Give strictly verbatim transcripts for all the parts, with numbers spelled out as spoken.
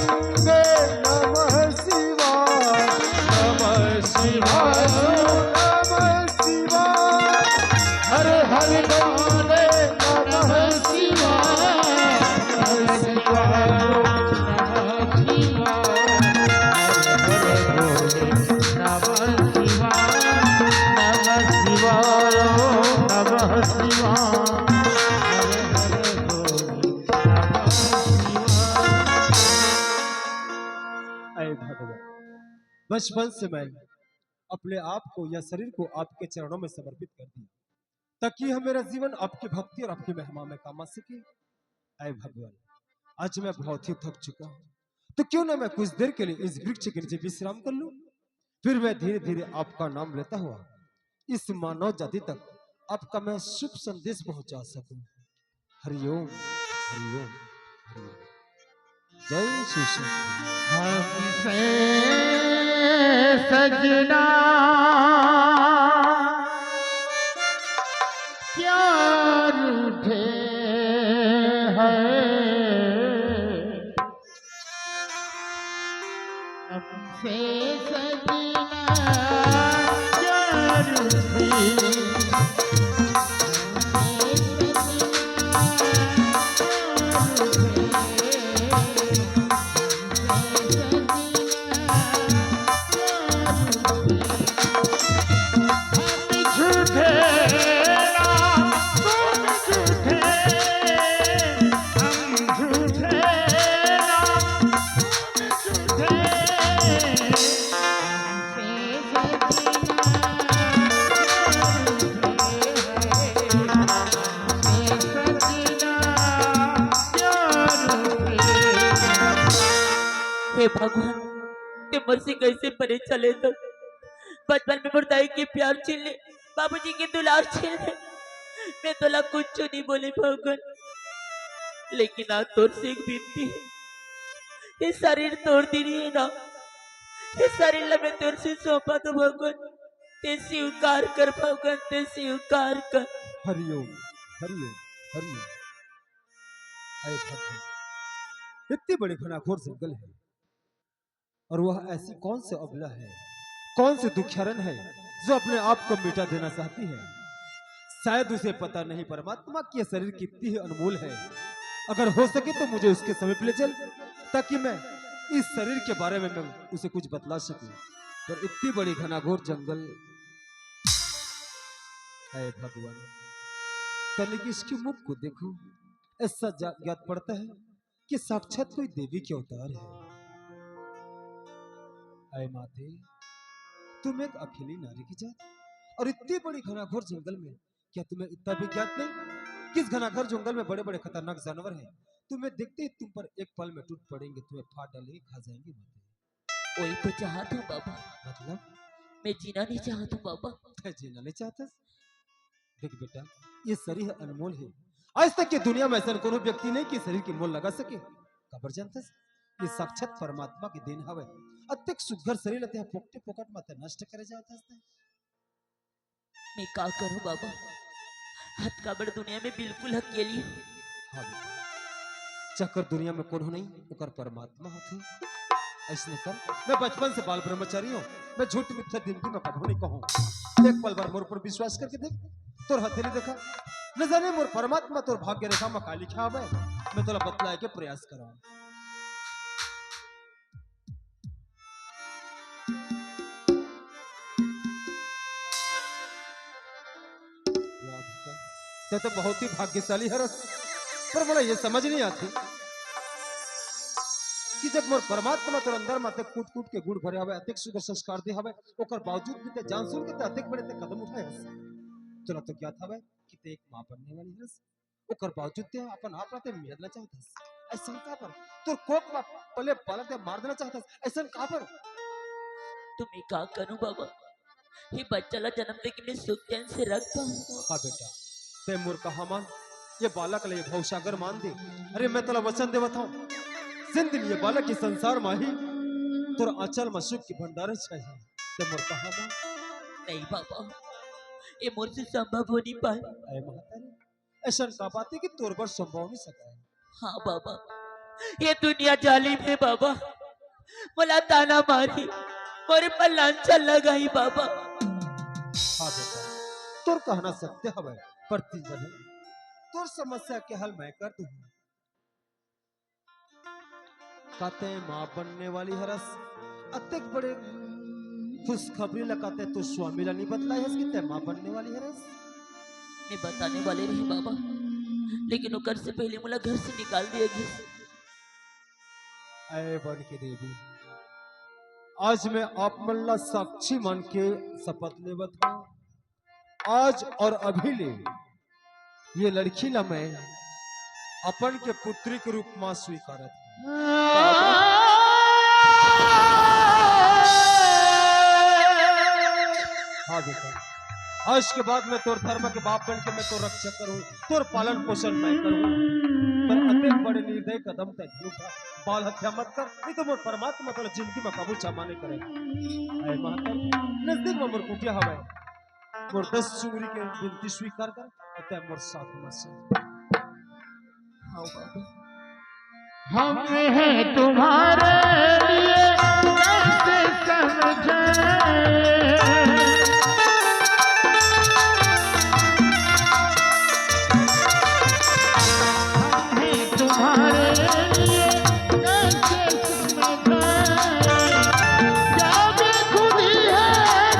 नमः शिवाय, नमः शिवाय, नमः शिवाय। हर हर भोले नमः शिवाय, नमः शिवाय, नमः शिवाय। हर हर भोले नमः शिवाय, नमः शिवाय, नमः शिवाय। हर हर भोले ऐ भगवान, बचपन से मैं अपने आप को या शरीर को आपके चरणों में समर्पित कर दिया, ताकि यह मेरा जीवन आपकी भक्ति और आपकी महिमा में काम आ सके। ऐ भगवान, आज मैं बहुत ही थक चुका हूँ, तो क्यों ना मैं कुछ देर के लिए इस वृक्ष के नीचे विश्राम कर लूं, फिर मैं धीरे धीरे आपका नाम लेता हुआ इस मानव जाति तक आपका मैं शुभ संदेश पहुंचा सकूं। हरिओम, हरिओम, हरिओम। जय शिव शंकर। हमसे सजना क्या रूठे हैं, हमसे सजना क्या रूठे, हमसे सजना क्या रूठे। हे भगवान, ते मोर से कैसे परे चले तो? बचपन में मोर दाई के प्यार छीन ले, बाबूजी के दुलार छीन ले। मैं तोला कुछ नहीं बोले भगवान, लेकिन आज तोर से एक विनती है, ये शरीर तोर दे रही है ना, ये शरीर ला मैं तोर से सौंपा तो भगवान, ते स्वीकार कर भगवान, ते स्वीकार कर। हरिओम, हरिओम, हरिओम। अरे भगवान, इतनी बड़ी घनाघोर जंगल है, और वह ऐसी कौन सी अबला है, कौन सी दुखियारन है, जो अपने आप को मिटा देना चाहती है? शायद उसे पता नहीं परमात्मा कि यह शरीर कितनी ही अनमोल है। अगर हो सके तो मुझे उसके समीप ले चल, ताकि मैं इस शरीर के बारे में मैं उसे कुछ बतला सकूं। पर इतनी बड़ी घनाघोर जंगल, हे भगवान, तनिक इसके मुख को देखो, ऐसा जा-, ज्ञात पड़ता है कि साक्षात कोई देवी के अवतार है। अय माते, तुम एक अकेली नारी की जात और इतनी बड़ी घनाघोर जंगल में, क्या तुम्हें इतना भी ज्ञात नहीं कि इस घनाघोर जंगल में बड़े-बड़े खतरनाक जानवर हैं? तुम्हें देखते ही तुम पर एक पल में टूट पड़ेंगे, तुम्हें फाड़ डालेंगे, खा जाएंगे माते। वही तो चाहत हूँ बाबा। मतलब? मैं जीना नहीं चाहत हूँ बाबा। तै जीना नहीं चाहत? देख बेटा, ये शरीर अनमोल है। आज तक ये दुनिया में ऐसा कोनो व्यक्ति नहीं कि शरीर के मोल लगा सके। काबर जानथस? ये साक्षात परमात्मा के देन हवे। अतेक सुघर शरीर ला ते पोकटे पोकट में ते नष्ट करे जात हस ते। मैं का करूं बाबा, हत काबर दुनिया में बिल्कुल अकेली हूं। हाँ बेटा, चक्कर दुनिया में कोनो नहीं, ओकर परमात्मा होथे। ऐसने कर, मैं बचपन से बाल ब्रह्मचारी हूँ, मैं झूठ मिथ्या जिंदगी में कभू नहीं कहूँ। एक पल बार मोर ऊपर विश्वास करके देख, तोर हथेली देखा, न जाने मोर परमात्मा तोर भाग्य रेखा में का लिखा हवे, मैं तोला बतलाए के प्रयास कराऊं। वाह बेटा, तै तो बहुत ही भाग्यशाली हरस, पर मोला ये समझ नहीं आती कि जब मोर परमात्मा तोर अंदर में अतेक कूट कूट के गुण भरे हवे, अतेक सुघर संस्कार दे हवे, ओकर बावजूद भी ते जान सुन के ते अतेक बड़े ते कदम उठाए हस। तोला तो ज्ञात हवे कि ते एक माँ बनने वाली हरस, ओकर बावजूद ते अपन आप ला ते मेरना चाहत हस। ऐसन काबर? तोर कोख में पले बालक ते मार देना चाहत हस। ऐसन काबर? तो मैं का करूं बाबा, ये बच्चा ला जन्म दे के मैं सुख चैन से रख पाऊं? हाँ बेटा, ते मोर कहा मान, ये बालक ला ये भवसागर मान दे। अरे मैं तोला वचन देवत हूँ, जिन दिन ये बालक के संसार में ही तोर आंचल में सुख की भंडार चाहिए, ते मोर कहा मान। नहीं बाबा, ये मोर से संभव हो नहीं पाए। अरे महतारी, ऐसन का बात है कि तोर बर संभव नहीं सका है? हाँ बाबा, ये दुनिया जालिम हे बाबा, मोला ताना मारही, मोरे पर लांछन लगाही बाबा। हाँ बेटा, तोर कहना सत्य हवय, पर तीजन हे, तोर समस्या के हल मैं कर दूंगा। का तैं माँ बनने वाली हरस? अतेक बड़े खुशखबरी ला का तैं तो स्वामी ला नहीं बतलाए हस कि तैं माँ बनने वाली हरस? मैं बताने वाले रही बाबा, लेकिन ओकर से पहले मोला घर से निकाल दिया गया। ऐ बन के देवी, आज मैं आप मन ला साक्षी मान के शपथ लेवत हूँ, आज और अभी ले ये लड़की ला मैं अपन के पुत्री के रूप में स्वीकारत हूँ। हाँ बेटा, आज के बाद मैं तोर धर्म के बाप बन के मैं तोर रक्षा करूँ, तोर पालन पोषण मैं करूँ। पर अतेक बड़े निर्दय कदम तक झूठा बाल हत्या मत कर, नहीं तो मोर परमात्मा तोर जिंदगी में कबू क्षमा नहीं करे। ऐ महतारी, नजदीक में मोर कुटिया हवय, मोर दस चुंगरी के विनती स्वीकार कर, तैं मोर साथ में चल। हाँ बाबा। हम हैं तुम्हारे लिए कैसे समझाएं, हम हैं तुम्हारे लिए कैसे समझाएं, क्या बेखुदी है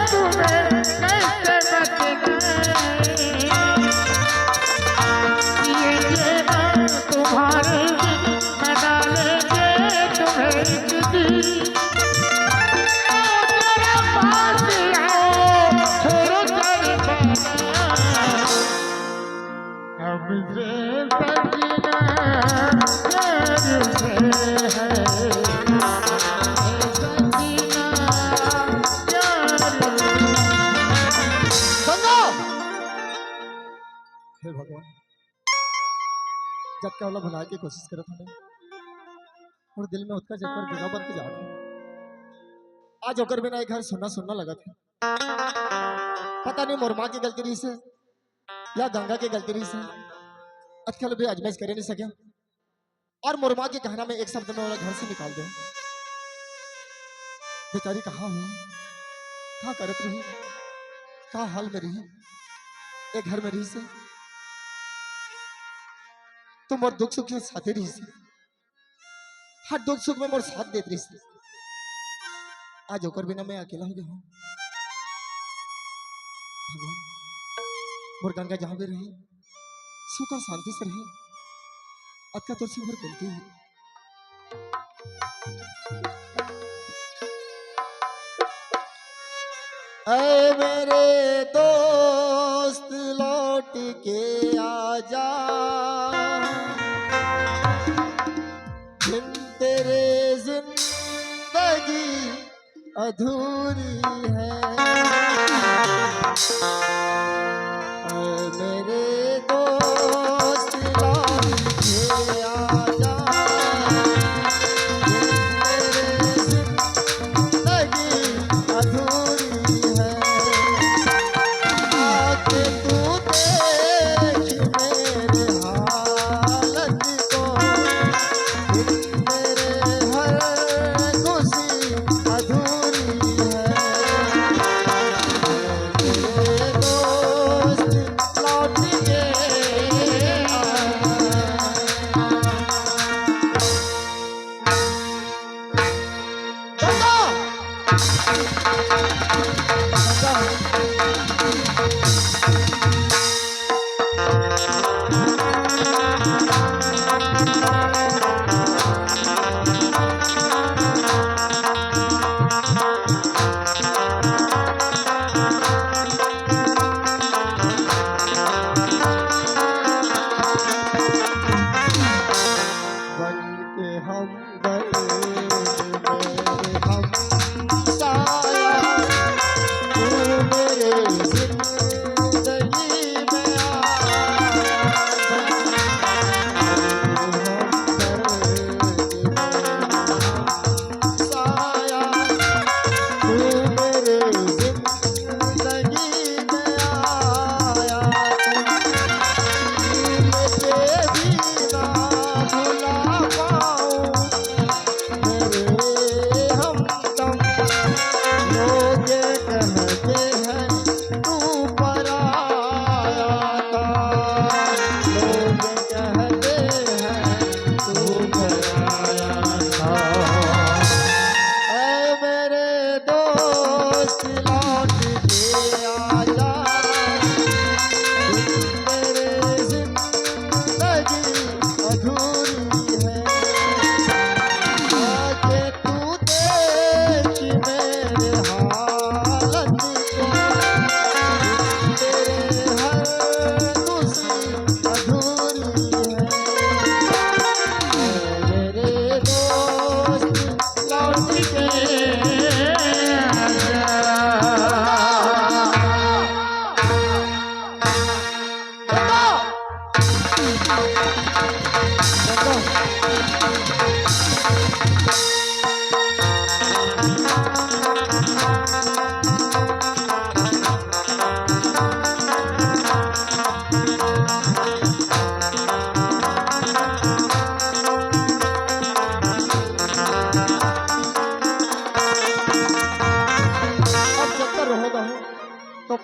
तुम्हें कैसे बतलाएं। ये जीवन तुम्हारे में डालेंगे तुम्हें एक दिन। तेरा पास आओ, छोड़ो सारी बातें। हमसे सजना प्यार से है, सजना प्यार। गंगा! हे भगवान, जब क्या वाला भुलाए के कोशिश करत हूँ और दिल में उतका जब पर जगह बनते जात हूँ। आज ओकर बिना ये घर सुन्ना सुन्ना लगत है। पता नहीं मोर माँ की गलती रही से या गंगा की गलती रही से, अतकल भी आजमाइश करे नहीं सके। और मोर माँ के कहना में एक शब्द में ओला घर से निकाल दे। बेचारी कहाँ हुई, का करत रही, का हाल में रही, ये घर में रही से तो मोर दुख सुख के साथे रही से, हर दुख सुख में मोर साथ देत रही से। आज ओकर बिना मैं अकेला हो गया हूँ। भगवान, मोर गंगा जहाँ भी रही, सुख और शांति से रही। अतका तोर से मोर गलती है। ऐ मेरे दोस्त, लौट के आजा, बिन तेरे जिंदगी अधूरी है। ऐ मेरे दोस्त, लौट के आजा, बिन तेरे जिंदगी अधूरी है। आके तू देख मेरे हालत को, बिन तेरे हर खुशी अधूरी है। मेरे दोस्त, लौट के आ। बन के हम दर्द में हम साया, तू मेरे जिंदगी में आया। बन के हम दर्द में हम साया, तू मेरे जिंदगी में आया। मिलके भी ना भुला पाऊं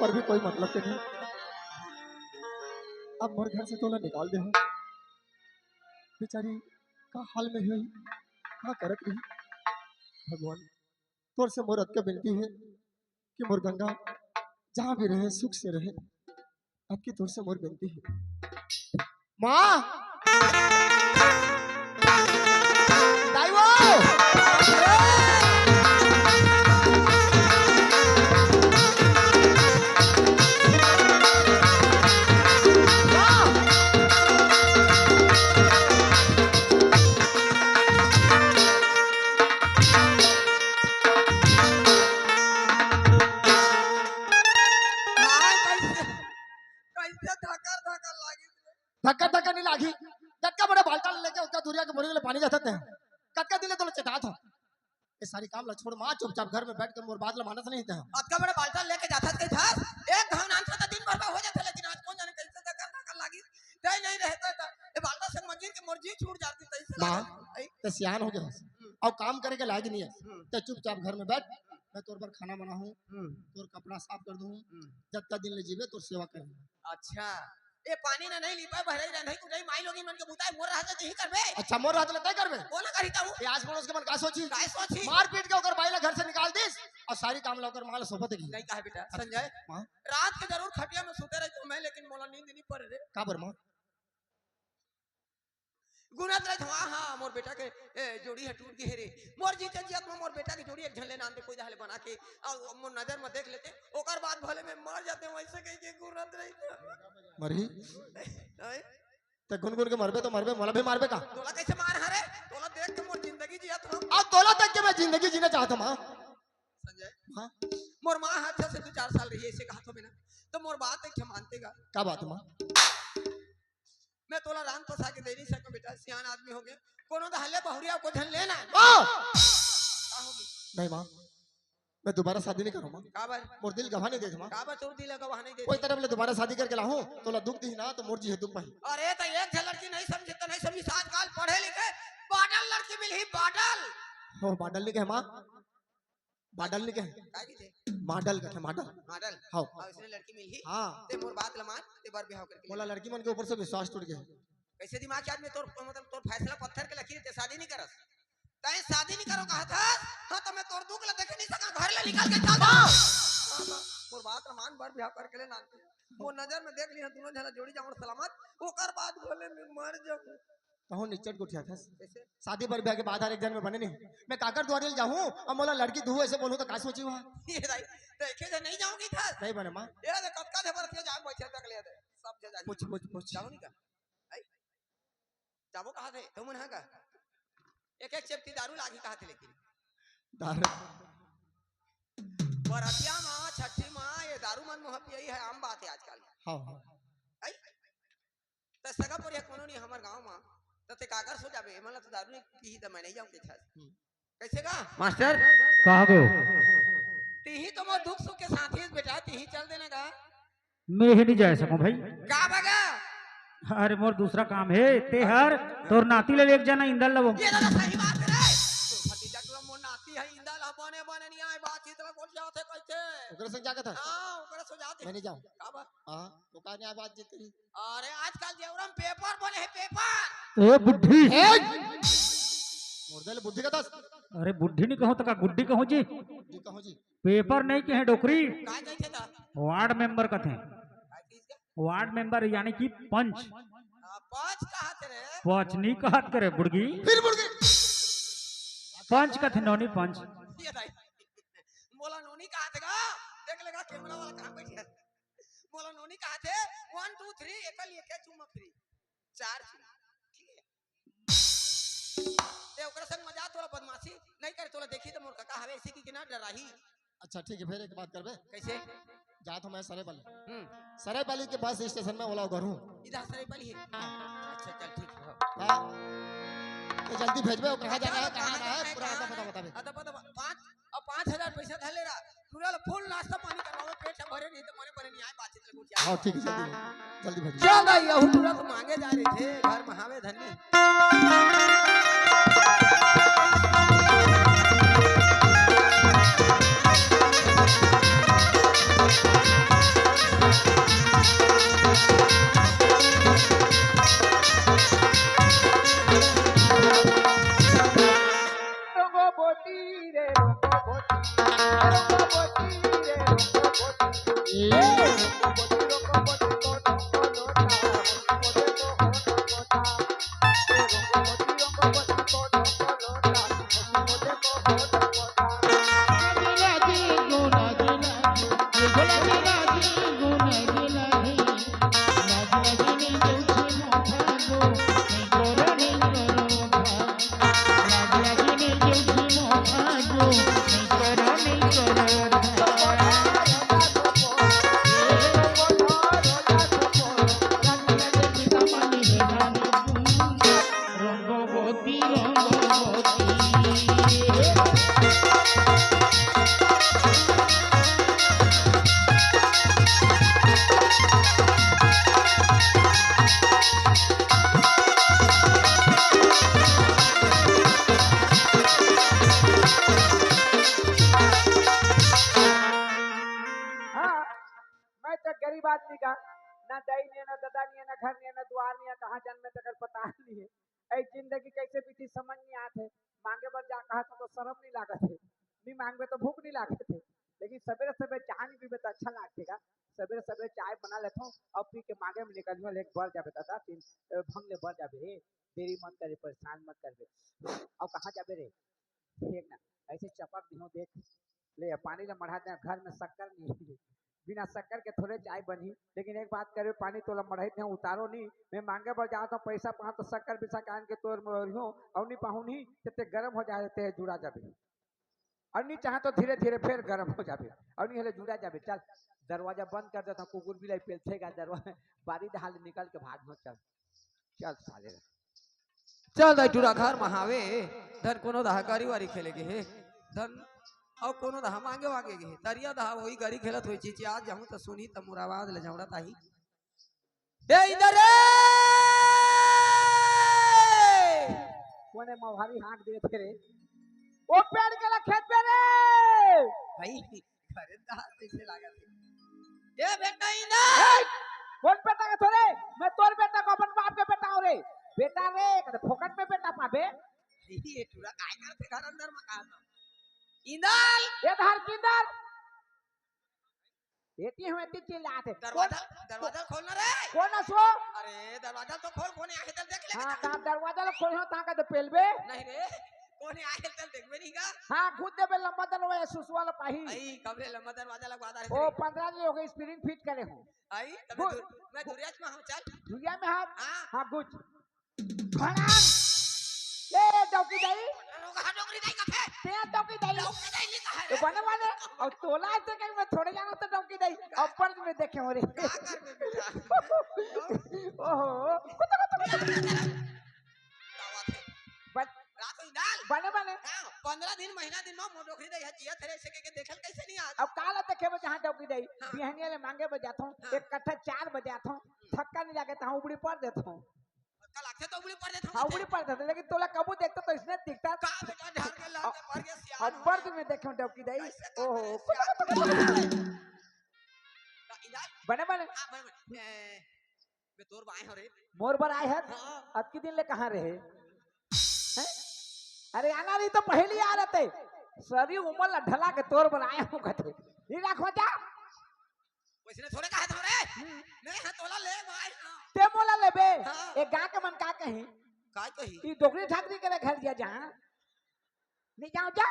पर भी कोई मतलब के नहीं। अब मोर घर से तोला निकाल दे हो, बेचारी का हाल में होही, का करत रही। भगवान, तोर से मोर अतका विनती हे कि मोर गंगा जहाँ भी रहे, सुख से रहे। अतकी तोर से मोर विनती हे। माँ! दाई वो! माँ! हाय, कैसे, कैसे धकर धकर लागिस रे। धक्का धक्का नहीं लागी। कतका बड़े बाल्टा लेके उतना दूरिया के मुर्गी ले पानी जाता ते। कतका दिन ले तोला चेतात हो। ये सारी काम ला छोड़ माँ, चुपचाप घर में बैठ के मोर बात ला मानत नहीं ते। अतका बड़े बाल्टा लेके जाथस कहिथस, एक घाव नानथस त दिन भर में हो जाथे, लेकिन आज कोन जाने कैसे धकर धकर लागिस। तय नहीं रहता त ये बाल्टा से मंजिल के मोर जी छूट जाती, तैसे माँ, लागत। आई। ते सियान हो गया। हम्म। अब काम करे के लायक नहीं है। हम्म। ते चुपचाप घर में बैठ, मैं तोर पर खाना बनाहूँ, हम्म। तोर कपड़ा साफ कर दूँ, हम्म। जतका दिन ले जीबे तोर सेवा करूँ। अच्छा, ये पानी ना नहीं ली पाए, बहरई रंधई कुटई माई लोगिन मन के बुताए मोर रहत त यही करबे। अच्छा, मोर रहत ले तय करबे? वो ना करी ताऊ। ये आस पड़ोस के मन का सोची? काय सोची? मार पीट के ओकर बाई ला घर से निकाल दिस और सारी काम ला ओकर माँ ला सौंपत गई। नहीं कहा बेटा, संजय, माँ? रात के जरूर खटिया में सुते रही तो मैं, लेकिन मोला नींद नहीं पड़े रे। का बर माँ? गुनत रहित हंव, हाँ, मोर बेटा के, ए, जोड़ी ह टूट गे हे रे। मोर जीते जियत म मोर बेटा के जोड़ी एक झन ले नान दे, कोई दहा ले बना के, अउ मोर नजर म देख लेते, ओकर बाद भले मैं मर जाते, वैसे कहि के गुनत रहित हंव। मरही? हैं? ते गुनगुन के मरबे तो मरबे, मोला भी मारबे का? तोला कैसे मार हरे? तोला देख के मोर जिंदगी जियत हंव। अब तोला देख के मैं जिंदगी जीना चाहत हंव, माँ। संजय, हाँ? मोर माँ ह अच्छा से दू चार साल रही, ऐसे कहा तो मैं ना, तो मोर बात एक ठे मानते गा। का बात, माँ? मैं तोला रांध पसा के दे नहीं सकूं बेटा, सियान आदमी हो गए, कोनो दहा ले बहुरिया को झन लेना। ओ! का होगी? नहीं माँ, मैं दोबारा शादी नहीं करूँ माँ। काबर? मोर दिल गवाह नहीं देत माँ। काबर तोर दिल गवाह नहीं देत? कोई तरफ ले दोबारा शादी करके लाहूँ, तोला दुख दिही ना, तो मोर जी हे दुख पाही। अरे, तो एक झन लड़की नहीं समझे, तो नहीं समझी, आजकल पढ़े लिखे, बाडल लड़की मिलही, बाडल। ओ, बाडल नहीं कहे माँ, बाडल नहीं कहे। काय कहिथे? माडल कथे, माडल। माडल? हाँ। अउ इसने लड़की मिलही? हाँ। ते मोर बात ल मान, ते बर बिहाव करके ले। मोला लड़की मन के ऊपर से विश्वास टूट गया। कैसे दिमाग के आदमी तोर, मतलब, तोर फैसला पत्थर के लकीर, ते शादी नहीं करस। तैं शादी नहीं करो कहा था? हाँ, तो मैं तोर दुख ला देखे नहीं सका, घर ले निकाल के चल जा। हाँ, हाँ, मोर बात ल मान, बर बिहाव करके ले नानते। मोर नजर में देख लिहा, दोनों झना जोड़ी जावण सलामत, ओकर बाद भले मैं मर जाऊं। कहूँ निच्चट गोठियाथस। कैसे? शादी बर ब्याह के बाद हर एक झन में बने नहीं। मैं काकर दुवारी ल जाहूँ, अब मोला लड़की दुहू ऐसे बोलहूँ तो का सोची हुआ? ये दाई, तो एके झन नहीं जाऊंगी था। नहीं बने माँ। ये दे, कतका दे बरतिया जाए, बैठे तक ले दे। सब झन जाए। पूछ, पूछ, पूछ। जाऊँ नहीं का? आई? जाबो कहा थे, तुम ना का? एक एक चेपटी दारू लागी कहा थे, लेकिन दारू। बरतिया माँ, छठी माँ, ये दारू मन मुँह पियई है, आम बात है आजकल। हाँ, हाँ। आई? त सगा परिया कोनो नहीं हमर गांव मा, त ते काकर सो जाबे? एमन ला तो दारू नहीं पीही, त मैं नहीं जाऊं के छस। हम्म। कैसे गा? मास्टर, कहाँ गयो? तिही तो मोर दुख सुख के साथी बेटा, तिही चल देना गा। मैं ही नहीं जा सकूं भाई। का बगा? अरे मोर दूसरा काम है, ते हर तोर नाती ले एक जना इंदल लबो। ये दादा सही बात है रे। तोर भतीजा टुरा मोर नाती है इंदल, बने बने नहीं आए, बातचीत ला बोल जाते कैसे? ओकरे संग जाके था? हाँ, ओकरे सो जाते। मैं नहीं जाऊं। का बा? हाँ, तो का नहीं आए बातचीत करी? अरे, आजकल जेवरा म पेपर बने हे, पेपर। ए बुढ़ी। ए! मोर दे ले बुद्धि कथस। अरे, बुढ़ी नहीं कहूँ त का गुड्डी कहूँ जी? गुड्डी कहूँ जी। पेपर नहीं कहे डोकरी। का कहिथे त? वार्ड मेंबर कथे। का कहिथे? वार्ड मेंबर यानी कि पंच। हाँ, पंच कहा थे रे? पंच नहीं कहत करे बुड़गी। फिर बुड़गी। पंच कथे नोनी पंच। ये दाई। मोला नोनी कहा थे गा? देख लेगा कैमरा वाला कहाँ बैठे है। मोला नोनी कहा थे, वन, टू, थ्री, एकल एक है चुम्मा फ्री। चार चुम्मा। ठीक है? ते ओकरा संग मजा, तोला बदमाशी नहीं करे, तोला देखी तो मोर कका हवे, ऐसे की कि ना डराही। अच्छा, ठीक है, फिर एक बात करबे। कैसे? जा तो मैं सरायपाली। हम्म। सरायपाली के बस स्टेशन में ओला उगरहूँ। इधर सरायपाली है? अच्छा, चल, ठीक है। हाँ। तो जल्दी भेजबे, कहाँ जाना है, कहाँ आना है, पूरा पता, पता बताबे। अदब, अदब, पाँच अब पाँच हजार पैसा धर ले रहा, टूरा ला फुल नाश्ता पानी करवावे, पेट से भरे नहीं तो मने परे नहीं आए, बातचीत लगो क्या। हाँ, ठीक है, जल्दी, जल्दी भेज। चल दाई, यहू टूरा तो मांगे जा रहे थे, घर महावे धनी। हाँ, मैं तो गरीब आदमी का, ना दाई नहीं है, ना दादा नहीं है, ना घर नहीं है, ना द्वार नहीं है, कहाँ जन्मे तेकर पता नहीं है। ऐ जिंदगी कैसे बीती समझ नहीं आत है। मांगे बर जा कहा तो, तो शर्म नहीं लागत है, नहीं मांगबे तो भूख नहीं लागत है। लेकिन सवेरे सवेरे चाय नहीं पीबे तो अच्छा लागते का? सवेरे सवेरे चाय बना लेथो और पी के मांगे में निकल एक बर जाबे दादा, तीन ए, भंग ले बर जाबे रे। देरी मत करे, परेशान मत करबे। और कहाँ जाबे रे? देख ना, ऐसे चपक दिहो, देख ले, पानी ला मढ़ा दे, घर में शक्कर नहीं है। बिना शक्कर के थोड़े चाय बनी। लेकिन एक बात करे, पानी तोला मढ़ाई दे, उतारो नहीं। मैं मांगे बर जात हूँ, पैसा पाऊँ तो शक्कर बिसा के आन के तोर मरियो, और नहीं पाहूँ नहीं, ते, ते गरम हो जाए, ते जुड़ा जाबे। और नहीं चाहे तो धीरे धीरे फिर गरम हो जाबे, और नहीं हले जुड़ा जाबे। चल, दरवाजा बंद कर देता हूँ, कुकुर बिलाई पेलथेगा दरवाजा, बारी डहार ले निकल के भाग हो। चल, चल साले रे। चल दाई टूरा घर म हावे, धन कोनो दहा गारी वारी खेले गे हे, धन अउ कोनो दहा मांगे वांगे गे हे, तरिया दहा वही गारी खेलत होई चीची, आज जाहूं त सुनही त मोर आवाज ले झौड़त आही। ए इंदर रे! कोने मवारी हाँक देथे रे? ओ पेड़ के ला खेत पे रे! भाई, अरे दाल कैसे लागत हे? ए बेटा इंदर! ए, कौन बेटा का थोरे? मैं तोर बेटा को अपन बाप के बेटा हो रे। बेटा रे, कदे फोकट में बेटा पाबे? ये टूरा काय करथे घर अंदर मकान में? इंदर! ये धार के इंदर। एती हूँ, एती चिल्लात हे। दरवाजा, दरवाजा खोलना रे। कौन असो? अरे दरवाजा तो खोल, कोने आहे तेला देख ले। हाँ, कहाँ दरवाजा ला खोल हो, ताका तो पेलबे। नहीं रे, कोने आहे तेला देखबे नहीं का? हाँ, घुस देबे लंबा दरवाजा सुसवा ला पाही। आई, कब ले लंबा दरवाजा लगवा दे ओ, रे? पंद्रह दिन हो गए, स्प्रिंग फिट करे हूँ। आई, तब घुस। मैं दुरिया में हूँ, चल। दुरिया में हाथ? हाँ। हाँ, घुस। भड़ाम। ए, डौकी दाई। रोगा डोकरी दाई कथे। ते डौकी दाई। डौकी दाई नहीं कहा ए, रे। बने वाले। और तोला ऐसे कहीं मैं थोड़े जाना तो डौकी दाई। ऊपर में देखे हो रे। का करबे बेटा? ओहो। बस। रात होई डाल। बने, बने। हाँ, पंद्रह दिन, महीना दिन में मोर डोकरी दाई ह जियत हे रे, ऐसे के, के देखल कैसे नहीं आज? अब काला देखे में जहाँ डौकी दाई, हाँ। बिहनिया ले मांगे बर जाथो, हाँ। एक कट्ठा चार बजे आथो, थक्का नहीं लागे, तहाँ उबड़ी पर देथो। थक्का लागथे तो उबड़ी पर देथो। हाँ, उबड़ी पर देथो, लेकिन तोला कबू देखथो तो इसने दिखता। का बेटा, ढार के लात भर के सियान हो गया। अब बर्द में देखे डौकी दाई। कैसे ओहो। का करे, सियान हो गया। बने, बने। हाँ, बने, बने। ए, मैं तोर बर आए हंव रे। मोर बर आए हस? हाँ। अतकी दिन ले कहाँ रहे? हैं? अरे आना नहीं तो पहली आ रहते। सरी उमर ला ढला के तोर बर आए हंव कथे। नहीं राखो जा। वैसने थोड़े कहा था रे। हम्म। मैं हाँ तोला ले भाई हाँ। ते मोला लेबे? हाँ। एक गाँव के मन का कही? का कही? ई डोकरी ठाकरी के घर जा जहाँ। नहीं जाओ जा।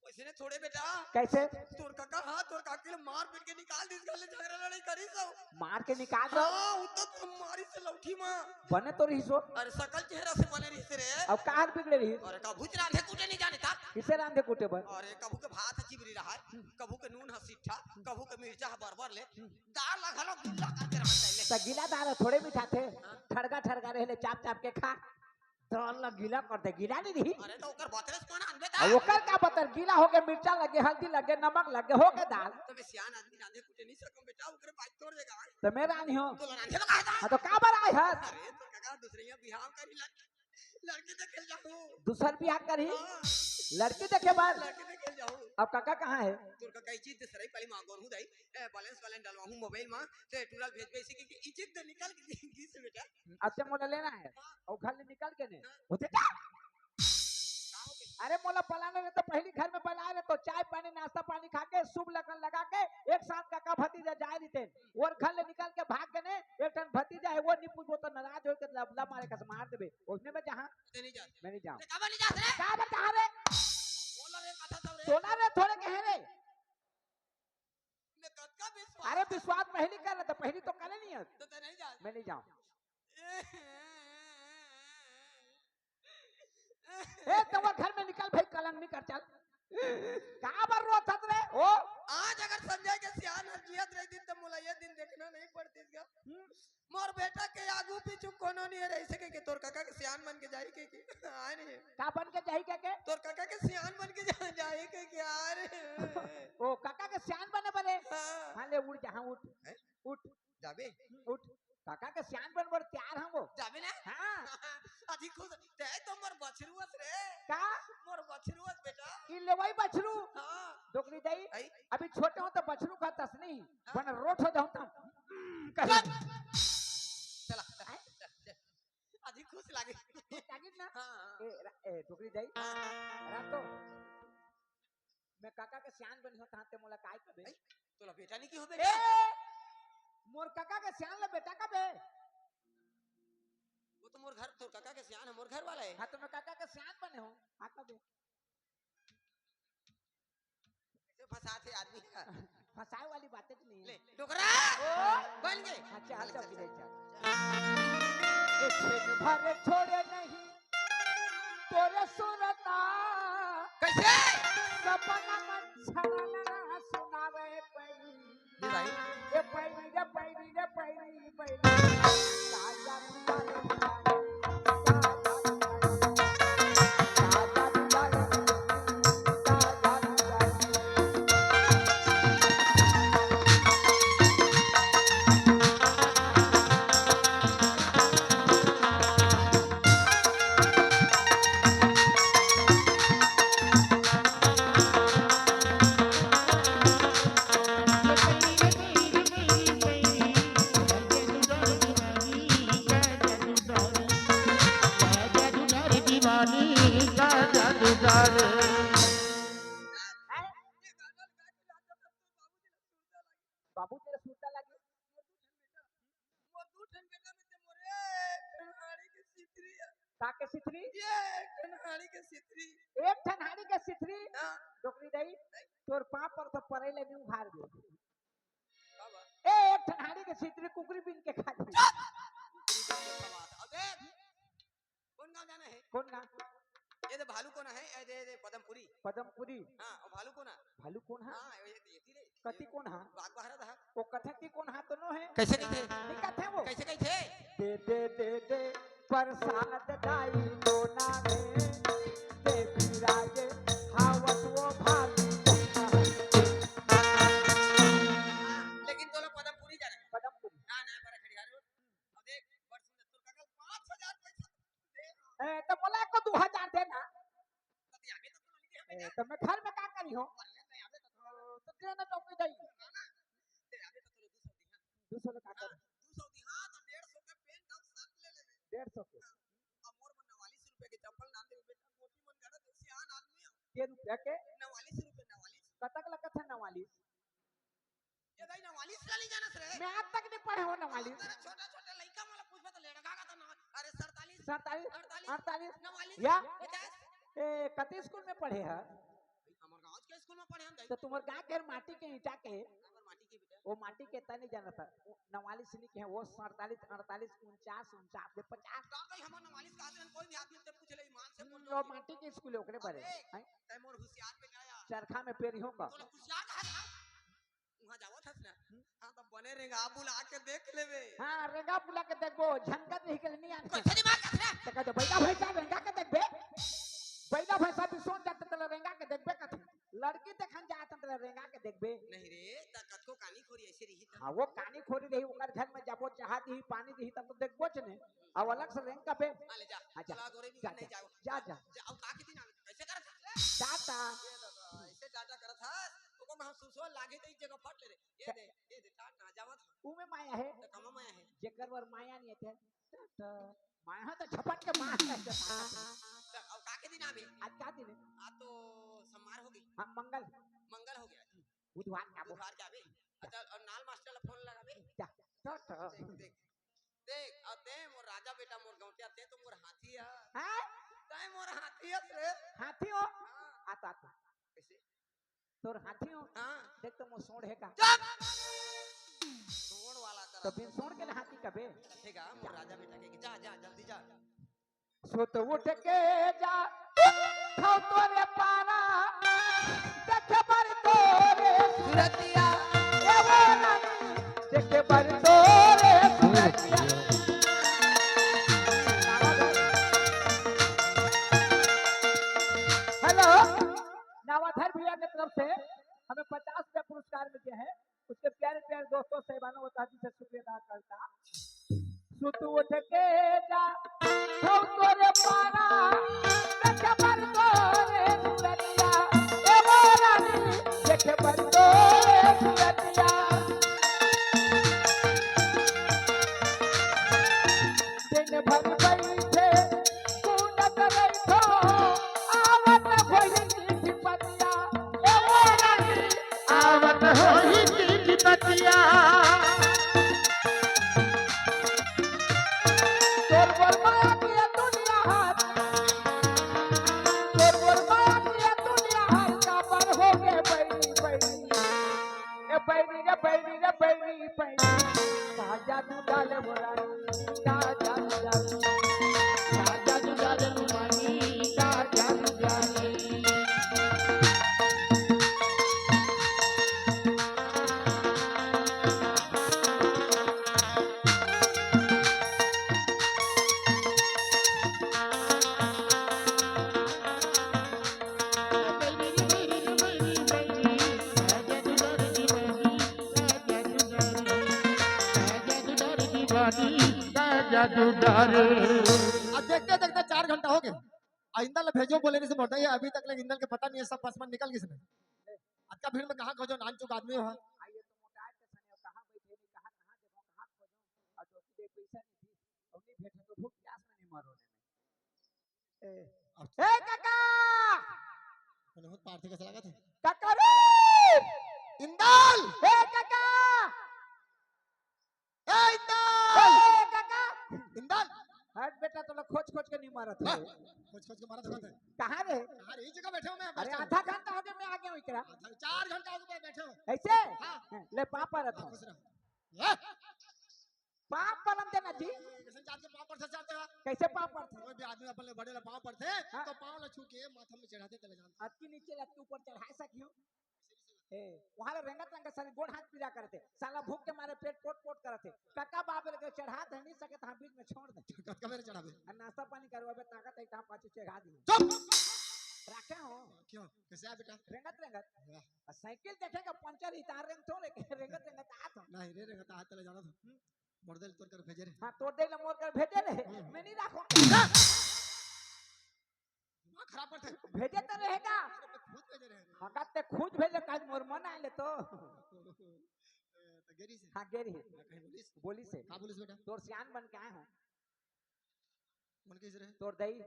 वैसने थोड़े बेटा। कैसे? तोर काका, हाँ, तोर काकी ल मार पीट के निकाल दिस, घर ले झगड़ा लड़ाई करिस हो। मार के निकाल दो। हाँ, उ तो तुम मारिस लौठी माँ। बने तो रहिस हो। अरे सकल चेहरा से बने रहिस रे। अब कहाँ बिगड़े रहिस? अरे कभू च रांधे कूटे नहीं जाने था। किसे रांधे कूटे बर? अरे कभू के भात ह चिबरी रहा है, कभू के नून ह सिट्ठा, कभू के मिर्चा ह बरबर ले, दाल ला घलो गिल्ला करके रांध ले। त गीला दाल ह थोड़े मिठाथे, हाँ। ठड़गा ठड़गा रहे ले चाप चाप के खा। दाल ला गीला कर दे, गीला नहीं रही। अरे तो ओकर बतरे से कोन आनबे अब दाल? ओकर का बतर, गीला हो गए, मिर्चा लगे, हल्दी लगे, नमक लगे, हो गए दाल। तो मैं सियान आदमी रांधे कुटे नहीं सकूं बेटा, ओकर बात तोड़ देगा। तो मैं रांधी हूँ। तो रांधे तो कहा था? हाँ, तो का बर आए हस? अरे तो काका दूसरे यहाँ बिहाव करी लड़-, लड़की देखे जाऊँ। दूसर बिहाव करी? हाँ। लड़की देखे बर? लड़की देखे जाऊँ। अब काका कहाँ है? तोर काका इज्जत दे सराई पहली माँ गोरू दाई। ए, balance वाले डलवाहूँ mobile में, ते टूरा ल भेजबे इसे, क्योंकि इज्जत दे निकल के गिस बेटा। अच्छा, मोला लेना है। हाँ। और घर ले निकल के ने। हाँ। होते क्या? का हो गया? अरे मोला बलाना रहिते तो पहिली घर में बलाए रहिते तो चाय पानी, नाश्ता पानी खा के, शुभ लगन लगा के एक साथ कका भतीजा जाए रहिते। ओर घर ले निकल के भाग गने, एक ठन भतीजा हे, वो नहीं पूछबो तो नाराज होके लबला मारे कस मार देबे। उसने में जहाँ ते नहीं जात। मैं नहीं जाऊँ। ते काबर नहीं जात रे? का बता रे? बोला रे, कथा सब रे। तोला रे, थोड़े कहे रे। मैं कतका विश्वास अरे विश्वास पहिली कर रहे तो पहिली तो करे नहीं है। तो ते नहीं जात। मैं नहीं जाऊँ। ए, तोर घर में निकल भाई, कलंग नहीं कर, चल। का बर रोत हस रे? ओ? आज अगर संजय के सियान हर जियत रहितिस त मोला ये दिन देखना नहीं पड़तिस गा। हम्म। मोर बेटा के आगू पीछू कोनो नहीं है, ऐसे के, के तोर काका के सियान बन के जाही के, के। आए नहीं। का बन के जाही के, के? तोर काका के सियान बन के जा-, जाही के, के, आ रे। ओ, काका के सियान बने बने? हाँ। हाँ, ले उठ, जहाँ उठ। हैं? उठ। जाबे? हम्म, उठ। काका के सियान बन बर तैयार हंव वो। जाबे ना? हाँ। अधिक खुश। ते तो मोर बछरू अस रे। का? मोर बछरू अस बेटा। ई लेवई बछरू। हाँ। डोकरी दाई, आई? अभी छोटे हो तो बछरू का तस नहीं, हाँ। बन रोट हो जाऊं तब। हम्म, कर। चल। चला, चला, आए? चल, चल। अधिक खुश लागे। खुश लागे ना? हाँ, हाँ। ए, रा-, ए, डोकरी दाई, हाँ, हाँ। रातो, मैं काका के सियान बनी हो, तहाँ ते मोला काय कबे? आई, तोला बेटा नहीं की हो ए, बेटा? मोर काका के सियान ले बेटा कबे? वो तो मोर घर, तोर काका के सियान है, मोर घर वाला है। हाँ, तो मैं काका के सियान बने हो, हाँ कबे? कैसे फंसाथे आदमी का? फंसाए वाली बातें तो नहीं है। ले, डोकरा! ओ! बन गए। अच्छा, चल, अच्छा, चल, विजय, चल। चल। एक छिन भर छोड़े नहीं तोरे सुरता। कैसे? सपना मन छलना सुनावे पई। जी भाई। ए पैरी रे पैरी रे पैरी पैरी। बाबू तेरा सुरता लगे। मोर दू ठन बेटा में ते मोर एक ठन हाड़ी के सिथरी है। का के सिथरी? ये एक ठन हाड़ी के सिथरी। एक ठन हाड़ी के सिथरी? हाँ। डोकरी दाई, नहीं। तोर पाँव पर तो परे ले नहीं उघार दे। बाबा। ए, एक ठन हाड़ी के सिथरी कुकरी बीन के खा ली। चुप! कुकरी बीन के खवा दे। अबे, कौन गांव जाना है? कौन गांव? ये दे भालू कोना है, ये दे, ये दे पदमपुरी। पदमपुरी। हाँ, और भालू कोना? भालू कोन हा? हाँ, ये, ये, ये रे। कति कोन हा? बाग बहरा था। वो कथे कि कोन हा तो नो है। कैसे कथे? नहीं कथे वो। कैसे कथे? दे दे दे दे प्रसाद दाई कोना में, दे विराजे हावत वो भालू कोना। हाँ, लेकिन तोला पदमपुरी जाना है। पदमपुरी। हाँ, ना, बड़ा खड़ियार हो। अब देख, बड़ सुंदर, तोर कगल पाँच हजार पैसा दे। ए, तो बोला को दो हजार देना। तो दे आबे तो तोला नहीं दे ए, बेटा। तो मैं घर में का करी हो? अरे, दे आबे तो तोला। तो दे ना टोपी दई। ना, ना। दे आबे तो तोला दो सौ दिहा। दो सौ का हाँ, कर। दो सौ दिहा तो डेढ़ सौ का पेंट और शर्ट ले लेबे। डेढ़ सौ के। हाँ। अब मोर मन नवालीस रुपए के चप्पल ना दे बेटा, मोटी मन गड़ा तो सियान आदमी हो। के रुपया के? नवालीस रुपए, नवालीस। कतक लगत है नवालीस? ये दाई नवालीस ला नहीं जानस रे। मैं आज तक नहीं पढ़े हो नवालीस। तेरा छोटा-छोटा लइका मोला पूछबे तो लेड़गा का तो नवा-, अरे सड़तालीस, सड़तालीस, अड़तालीस, अड़तालीस। नवालीस, या? पचास। ए, कति स्कूल में पढ़े है? भाई, हमर गांव के स्कूल में पढ़े हम दाई। तो तुम्हार गांव के माटी के ईंटा के? हमर माटी के बेटा। वो माटी के इतना नहीं जानता। वो नवालीस लिखे हैं, वो सड़तालीस, अड़तालीस, उनचास, उनचास ले पचास। का भाई, हमर नवालीस का आदमी कोई भी आदमी ते पूछ ले, ईमान से बोल। वो माटी के स्कूल है, ओकरे बारे। अबे, हैं? तै मोर होशियार बेटा यार। चरखा में पेरी हो का? तोला होशियार कहा था? उहाँ जावत हस ना? हम्म। हाँ, तब बने रेंगा बुला के देख लेबे। हाँ, रेंगा बुला के देखबो, झनकत रही के नहीं आने। कैसे दिमाग का था? तो कहते, "बैला भैंसा रेंगा के देखबे? बैला भैंसा भी सोच जाते तले रेंगा के देखबे कथे। लड़की देखन जात तले रेंगा के देखबे?" नहीं रे, त कतको कानी खोरी ऐसे रही त। हाँ, वो कानी खोरी रही, ओकर घर में जाबो, चाहा दी, पानी दी, तब तो देखबो च ने। अब अलग से रेंग का बे। हाँ, ले जा। हाँ, जा। चला गोरे भी जा, नहीं जा। जाओ। जा, जा। जा, अब का के दिन आवे? कैसे करत हस रे? टाटा। ये दादा, ऐसे टाटा करत हस? ओको में हम सुसवा लागे त एक जगह फट ले रे। ये दे, ये दे, टाटा, जावत हस। ऊ में माया है। त कमा माया है। जेकर बर माया नहीं है, टाटा। माया तो झपट के मार ले। त अब का के दिन आवे? आज का दिन है? आज तो सोमवार हो गई। हाँ, मंगल। मंगल हो गया। बुधवार का बोल। बुधवार का भी। अच्छा, और नाल मास्टर ला फोन लगाबे। जा, जा, जा। देख, देख, देख, और ते मोर राजा बेटा, मोर गौंटिया, ते तो मोर हाथी है। हैं? ते मोर हाथी है रे। हाथी हो? हाँ। आता, आता। कैसे? तोर हाथी हो? हाँ। देख तो मोर सोंड़ हे का? चुप! सोंड़ वाला तो करा। बिन सोंड़ के ना हाथी कबे? कथेगा, मोर राजा बेटा के, जा, जा, जल्दी जा। सुत उठ के जा, खाओ तोरे पारा, देखे बर तोरे सूरतिया, ए वो रानी, देखे बर तोरे सूरतिया। हेलो, नवाधर भैया के तरफ से हमें पचास रुपया पुरस्कार मिल गया है। उसके प्यारे प्यारे दोस्तों, साहिबानों, वताहती से शुक्रिया अदा करता। सुत उठ के जा, खाओ तोरे पारा, देखे बर तोरे सूरतिया, ए वो रानी, देखे बर तोरे सूरतिया। दिन भर बैठे कूदत रहिथो, आवत होही मीठी पतिया, ए वो रानी, आवत होही मीठी पतिया। तोर मोर माया के दुनिया हर, तोर मोर माया के दुनिया हर, काबर हो गे बैरी, बैरी। ए बैरी रे, बैरी रे, बैरी, बैरी। का जादू डाले वो रानी, का जादू डाले। का जादू डाले वो रानी, का जादू डाले। जादू डारे। अब देखते देखते चार घंटा हो गया। आ इंदल भेजो बोले नहीं से मोटा, ये अभी तक ले इंदल के पता नहीं है, सब पसमन निकल गइस ने। अतका भीड़ में कहाँ खोजो, नानचुक आदमी हो। आ, ये तो मोटा है, तो सने कहाँ बैठे नहीं, कहाँ, कहाँ देखो, कहाँ खोजो। और जो कि देख पैसा नहीं दी, और नहीं भेजो तो भूख प्यास में नहीं मरो ने। ए, अब ए काका! मने बहुत पार्थी कैसे लगा था? काका रे! इंदल! ए काका! ए इंदल! ए काका! इंदल! हट बेटा, तो लोग खोज खोज के नहीं मारत है। हाँ, खोज खोज के मारत है। कहाँ रे? कहाँ रे? इस जगह बैठे हो मैं, अरे बैठा हूँ। आधा घंटा हो गया, मैं आ गया हूँ इकरा। आधा, चार घंटा हो गया बैठे हो। ऐसे? हाँ। ले पाँव परत हाँ, हूँ। खुश रहो। हाँ। पाँव परन देना जी। कैसे जात के पाँव परथे, जात के? कैसे पाँव परथे? कोई भी आदमी अपन ले बड़े ला पाँव परथे, हाँ। तो पाँव ला छू के माथा में चढ़ाते चले जान। अतकी नीचे अतकी ऊपर चढ़ा सकियो। ए, वहाँ ले रेंगत रेंगत साले गोड़ हाथ पीड़ा करथे। साला भूख के मारे पेट पोट पोट करथे। कका बाप ले के चढ़ा दे नहीं सके तो हम बीच में छोड़ दे। कतका बेर चढ़ाबे? आ नाश्ता पानी करवाबे, ताकत है तो हम पाछू चढ़ा दी। चुप! रखे हो। क्यों? कैसे आ बेटा? रेंगत रेंगत। वाह। आ साइकिल देखेगा पंचर ही तार रेंग थोड़े के रेंगत रेंगत आ तो। नहीं रे, रेंगत आ चले जाना था। हम्म। मोर दे ल तोर कर भेजे रहे। हाँ, तोर दे ल मोर कर भेजे रहे। हम्म। मैं नहीं रखो। दिमाग खराब करथे। भेजे तो रहेगा। अरे, खुद भेजे रहे। हाँ, का ते खुद भेजे, काज मोर मन आए ले तो। तो गेरी से? हाँ, गेरी है। हाँ, कहीं बोलिस? बोलिस है। का बोलिस बेटा? तोर सियान बन के आए हो। मन कइसे रहे? तोर दई।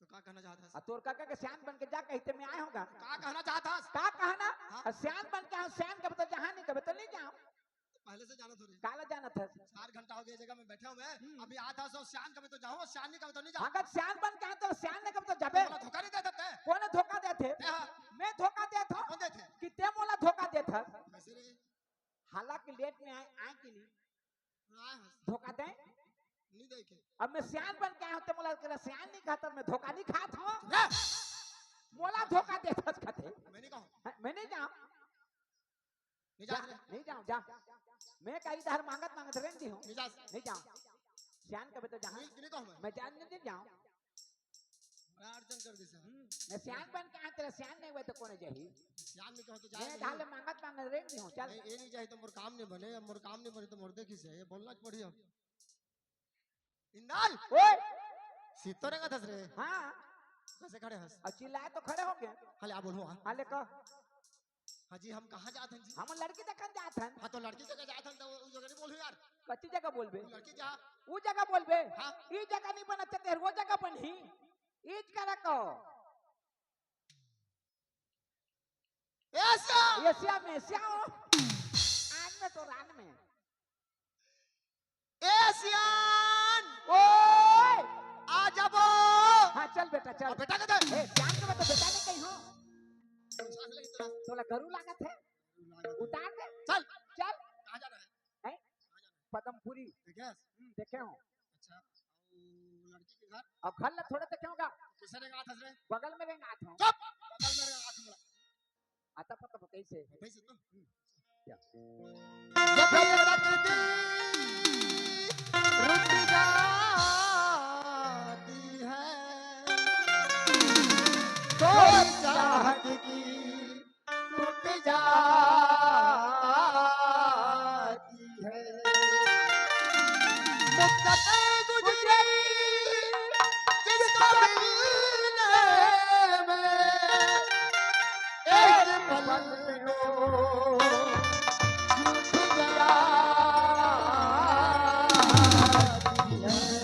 तो का कहना चाहत हस? आ, तोर काका के सियान बन के जा कहिते मैं आए होगा। का कहना चाहत हस? का कहना? हाँ? आ, सियान बन के आए, सियान के बता जहाँ नहीं कबे तो नहीं जाओ। पहले से जानत हो रे। काला जानत हस? चार घंटा हो गया जगह में बैठे हुए। हम्म। अभी आधा सौ सियान कबे तो जाओ, सियान नहीं कबे तो नहीं जाओ। अगर सियान बन के आए तो सियान नहीं कबे तो जाबे। मोला धोखा नहीं दे सकते। कौन धोखा देथे? ए हाँ। मैं धोखा देत हूँ। कौन देथे? कि ते मोला धोखा देत हस। कैसे रे? हालांकि लेट में आए, आए कि नहीं? आए हस। धोखा दे? नहीं देखे। अब मैं सियान बन के आया हूँ, ते मोला करा सियान नहीं कहत, मैं धोखा नहीं खात हूँ। चुप रह। मोला धोखा देत हस कथे। मैं नहीं कहूँ। हाँ, मैं नहीं जाऊँ। नहीं जा जा, रे। नहीं जाऊँ, जा। मैं कहीं इधर मांगत मांगत रेंग दी हूँ। नहीं जा। नहीं जाऊँ। सियान कबे तो जहाँ नहीं, नहीं कहूँ मैं। मैं जान नहीं जाऊँ। बड़ा अर्जन कर दे सर। हम्म, मैं सियान बन के आया, तेरा सियान नहीं हुआ तो कौन जाही? सियान नहीं कहो तो मैं जाए ढाले नहीं। मांगत मांगत रेंग दी हूँ, चल। नहीं, ये नहीं जाए तो मोर काम नहीं बने, अब मोर काम नहीं बने तो मोर देखी से, ये बोलना पड़ी अब। इंदल! ओए! सीतो रेंगत हस रे। हाँ। कैसे खड़े हस? और चिल्लाए तो खड़े हो गए। हाले आ बोलूँ, हाँ। हाले कह। हाँ जी, हम कहाँ जात हन जी? हम लड़की देखन जात हन। हाँ, तो लड़की जगह जात हन, तो उ जगह नहीं बोलू यार। कच्ची जगह बोलबे? उ लड़की जहाँ। उ जगह बोलबे? हाँ। ई जगह नहीं बनत, तेर वो जगह बनही। ईज करा को। एशिया। एशिया में, एशिया हो। आन में तो रान में। एशियन। ओए। आ जाबो। हाँ, चल बेटा, चल। अब बेटा कदे? ए, जान के मैं तो बेटा नहीं कही हूँ। तोला गरु लागत है। उतार दे। चल। चल। कहाँ जाना है? हैं? पदमपुरी। देखे हस? हम्म, देखे हूँ। अच्छा, वो लड़की के घर? अब घर ला थोड़े देखे होगा। किसे रेंगात हस रे? बगल में रेंगात हूँ। चुप! बगल में रेंगात हूँ। आता पता कैसे? कैसे तो? हम्म। क्या? जब तक दिल रुक जाती है, तो चाहत की टूट जाती है। मुद्दत गुजरी जिसको मिलने में, एक पल में वो छूट जाती है।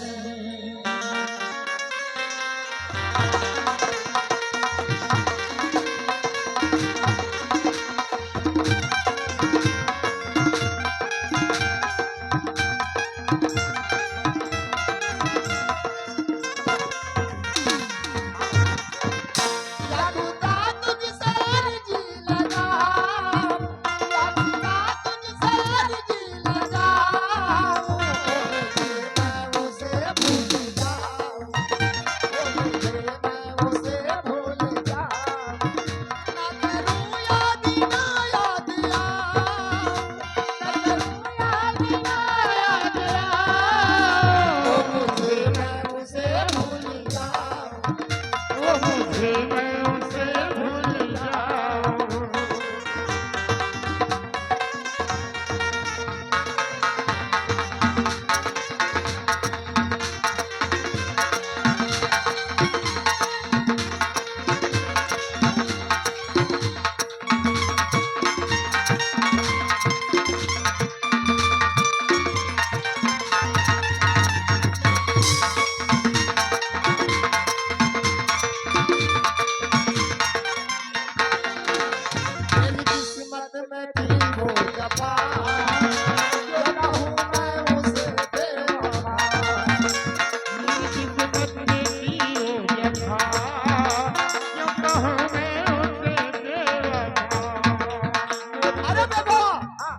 अरे बेवफा, हाँ।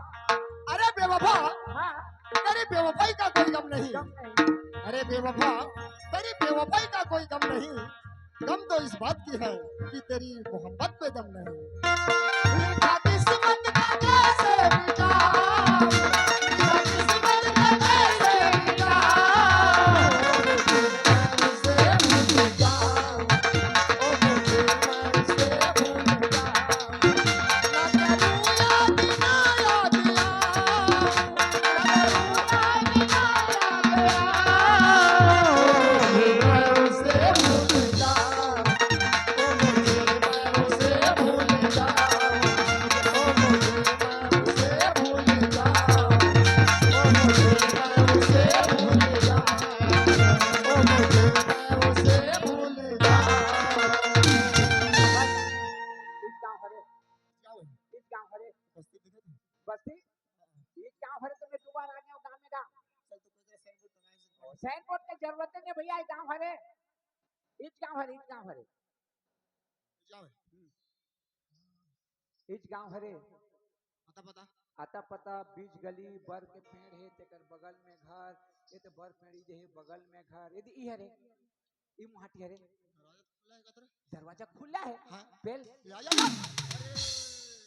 अरे बेवफा, हाँ। तेरी बेवफाई का कोई गम नहीं। गम नहीं। अरे बेवफा, तेरी बेवफाई का कोई गम नहीं। गम तो इस बात की है कि तेरी मोहब्बत पे दम नहीं। मीठा किस्मत का कैसे मिटा, मीठा किस्मत का कैसे मिटा। बस्ती? ये गांव हरे, तुमने दोबारा आ गया गांव में का? साइन बोर्ड का जरूरत नहीं भैया, ये गांव हरे, इस गांव हरे, इस गांव हरे। इस गांव हरे। पता पता। आता पता, बीच गली, बर के पेड़ है, तेकर बगल में घर, ये तो बर पेड़ जे है, बगल में घर, ये दी, ई हरे। ई मुहाटी हरे। दरवाजा खुला है कतरे? दरवाजा खुला है। हाँ। बेल। या, या, या।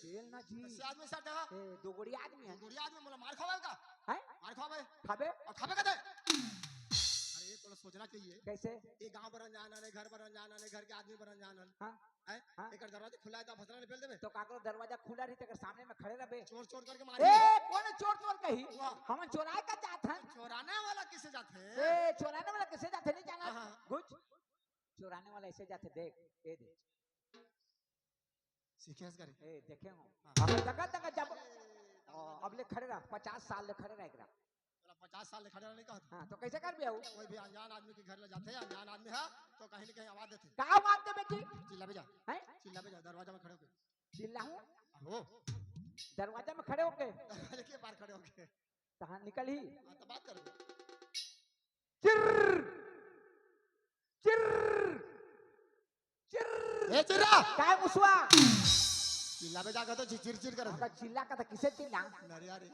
बेल ना जी। ऐसे आदमी साथ है। ए, दो गोड़ी आदमी है। दो गोड़ी आदमी, मोला मार खावे का? हैं? मार खावे। खाबे? और खाबे कते? अरे, थोड़ा सोचना चाहिए। कैसे? ये गांव बर अनजान आने, घर बर अनजान आने, घर के आदमी बर अनजान आने। हाँ। हैं? हाँ। एकर दरवाजा खुला है, तो भसरा निकल देबे। तो का करो, दरवाजा खुला रही, तेकर सामने में खड़े रहबे। चोर, चोर करके मारे। ए, कौन चोर, चोर कही? वाह। हम चोराए का जात हन। चोराने वाला किसे जात है? ए, चोराने वाला किसे जात है, नहीं जाना? हाँ, हाँ। घुच। चोराने वाला ऐसे जाते, देख, ए देख। सीखे हस करे? ए, देखे हो? हाँ। अब तक, तक जब, अरे, अब ले खड़े रह, पचास साल ले खड़े रह एकरा। बोला, पचास साल ले खड़े रहने का होता। हाँ, तो कैसे कर भी आऊ? कोई भी अनजान आदमी के घर ले जाते हैं, अनजान आदमी है तो कहीं ना कहीं आवाज देते हैं। का आवाज दे बेटी? चिल्ला बजा। हैं? चिल्ला बजा, दरवाजा में खड़े होके। चिल्लाऊं? हो। दरवाजा में खड़े होके? दरवाजे के पार खड़े होके। कहाँ निकल ही? हाँ, तो बात करो। चिर्र! चिर्र! चिर्र! ए, चिर्रा! काय मुसवा? चिल्ला बे जाकर तो चिचिर चिर कर। का चिल्ला का तो किसे चिल्ला? नरिया रे।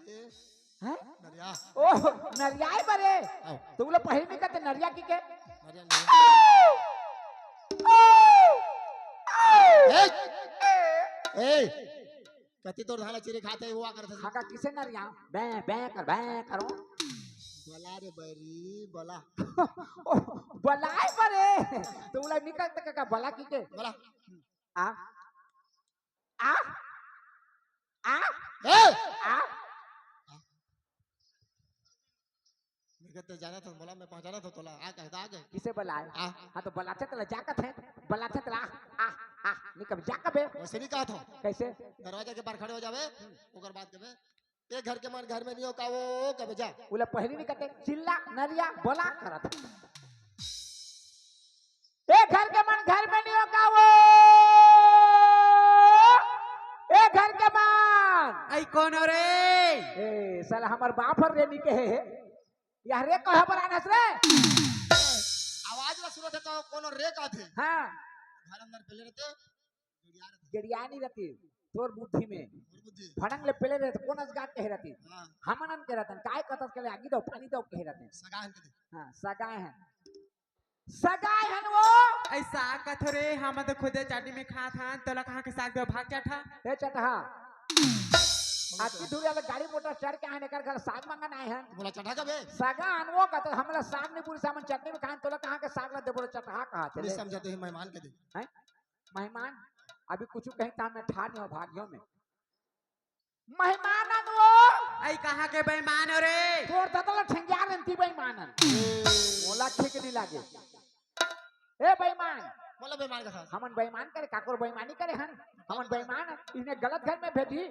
हैं? नरिया। ओह, नरिया है बरे। आओ। तो बोले पहले में कहते नरिया की के? नरिया नहीं। ए! ए! कति तोर धान ला चिरे खाते हुआ करथे। हाँ, का किसे नरिया? बै, बै कर, बै करो। बोला रे बरी, बोला। ओ, बोलाए बरे। तो बोला निकल तक का बोला की के? बोला। आ? आ? आ? ए! आ? मैं कहते जाना था, बोला मैं पहचाना था तोला, आ कहता आ गए। किसे बोलाए? आ। हाँ, तो बोलाथे तला जा कथे, बोलाथे तला, आ, आ, नहीं कब जा कबे। वैसे नहीं कहा था। कैसे? दरवाजा के बाहर खड़े हो जावे, ओकर बाद कबे, "ए घर के मन घर में नहीं हो का वो, कबे जा।" बोला पहली नहीं कहते, चिल्ला, नरिया, बोला करत। "ए घर के मन घर में नहीं हो का वो, ए घर के मन।" आई कौन हो रे? ए, साला हमर बाप हर रे निके हे। यार रे कहे बलानस रे। आवाज ला सुनत हे तो कोनो रे कहथे। हाँ। घर अंदर पहले रहते, गड़िया रहते। गड़िया नहीं रहती। तोर बुद्धि में। तोर बुद्धि। भड़ंग ले पहले रहते, कोन असगात कहे रहती। हाँ। हमनन के रहतन, काय कतस के ले आगी दो, पानी दो कहे रहते। सगा हन के दे। हाँ, सगा हन। सगा हन वो। ऐसा कथो रे, हम तो खुदे चाटी में खात हन, तोला कहाँ के साग दो भाग चटहा। ए चटहा। आज की दूर वाला गाड़ी मोटर चढ़ के आए, एकर घर साग मांगन आए हन। बोला चटहा का बे? सगा हन वो कहते, हमला साग नहीं पूरी सामान चटनी में खान, तोला कहाँ के साग ला दे बोलो चटहा कहा थे नहीं ले। समझाते हैं मेहमान के दे। हैं? मेहमान, अभी कुछ कहीं काम में ठार नहीं हो भाग्यों में। मेहमान अन वो। आई कहाँ के बेईमान हो रे? तोर दतला ठेंगिया रंती बेईमान अन। मोला ठीक नहीं लागे। ए बेईमान। बोला बेईमान का साथ। हमन बेईमान करे, काकोर बेईमानी करे हन। हमन बेईमान हन। इसने गलत घर में भेजी।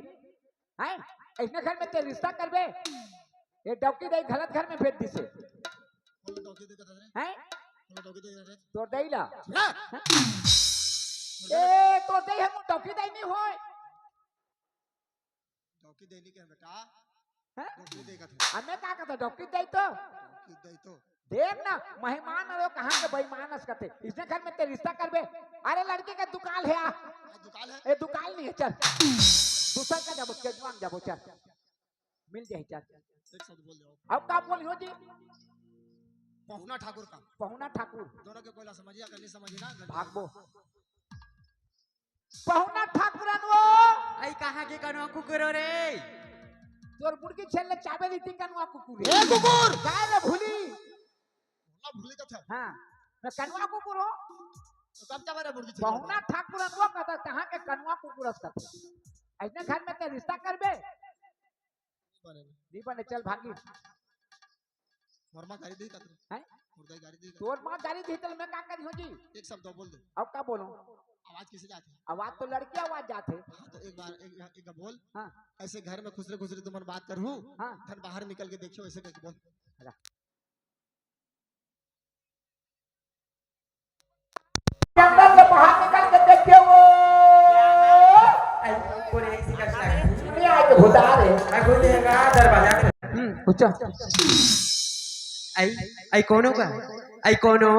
हैं? इसने घर में ते रिश्ता करबे। ये डौकी दई गलत घर में भेज दिसे। बोला डौकी दे कथा रे। हैं? बोला डौकी दे रे। तोर दई ला। ना। ए, तोर दई हम डौकी दई नहीं होय। डौकी देनी के बेटा। हैं? डौकी दे कथे। हमें का कहता डौकी दे तो? डौकी दे तो। देख ना, मेहमान अरो कहाँ के बेईमान अस कथे। इसने घर में ते रिश्ता करबे। अरे लड़की का दुकान है आ। आ, दुकान है? ए, दुकान नहीं है, चल। दूसर का जाबो, केजवान जाबो, चल। मिल जाही, चल। एक शब्द बोल दो। अब का बोलियो जी? पहुना ठाकुर का। पहुना ठाकुर। दोनों के कोई ला समझिया, अगर नहीं समझी ना, गलती। भागबो। पहुना ठाकुर अन वो। आई कहाँ के कनवा कुकुर हो रे? तोर बुड़की छेल ले चाबे रीति कनवा कुकुर रे। ए कुकुर! काय रे भूली? ना भूली कथा। हाँ, मैं कनवा कुकुर हो। तो कब चाबे रे बुड़की छेल? पहुना ठाकुर अन वो कहता, कहाँ के कनवा कुकुर अस कथे। ऐसने घर में ते रिश्ता करबे? बने। नहीं बने, चल भागी। मोर माँ गारी दी कतरे। हैं? मोर दाई गारी दी कतरे। तोर माँ गारी दी, तो मैं का करी हो जी? एक शब्द बोल दे। अब का बोलूं? आवाज किसे जाते? आवाज तो लड़की आवाज जाते। हाँ, तो एक बार, एक, एक बार बोल। हाँ। ऐसे घर में खुसरे खुसरे तुमन बात करहू। हाँ। धन बाहर निकल के देखियो, ऐसे करके बोल। जंगल से बाहर निकल के देखियो वो। आई, कोने ऐसी कष्ट लगे? नहीं आए तो भुता रे। आई, कोने का दरवाजा पे। हम्म, पूछो। आई, आई कोनो का? आई कोनो?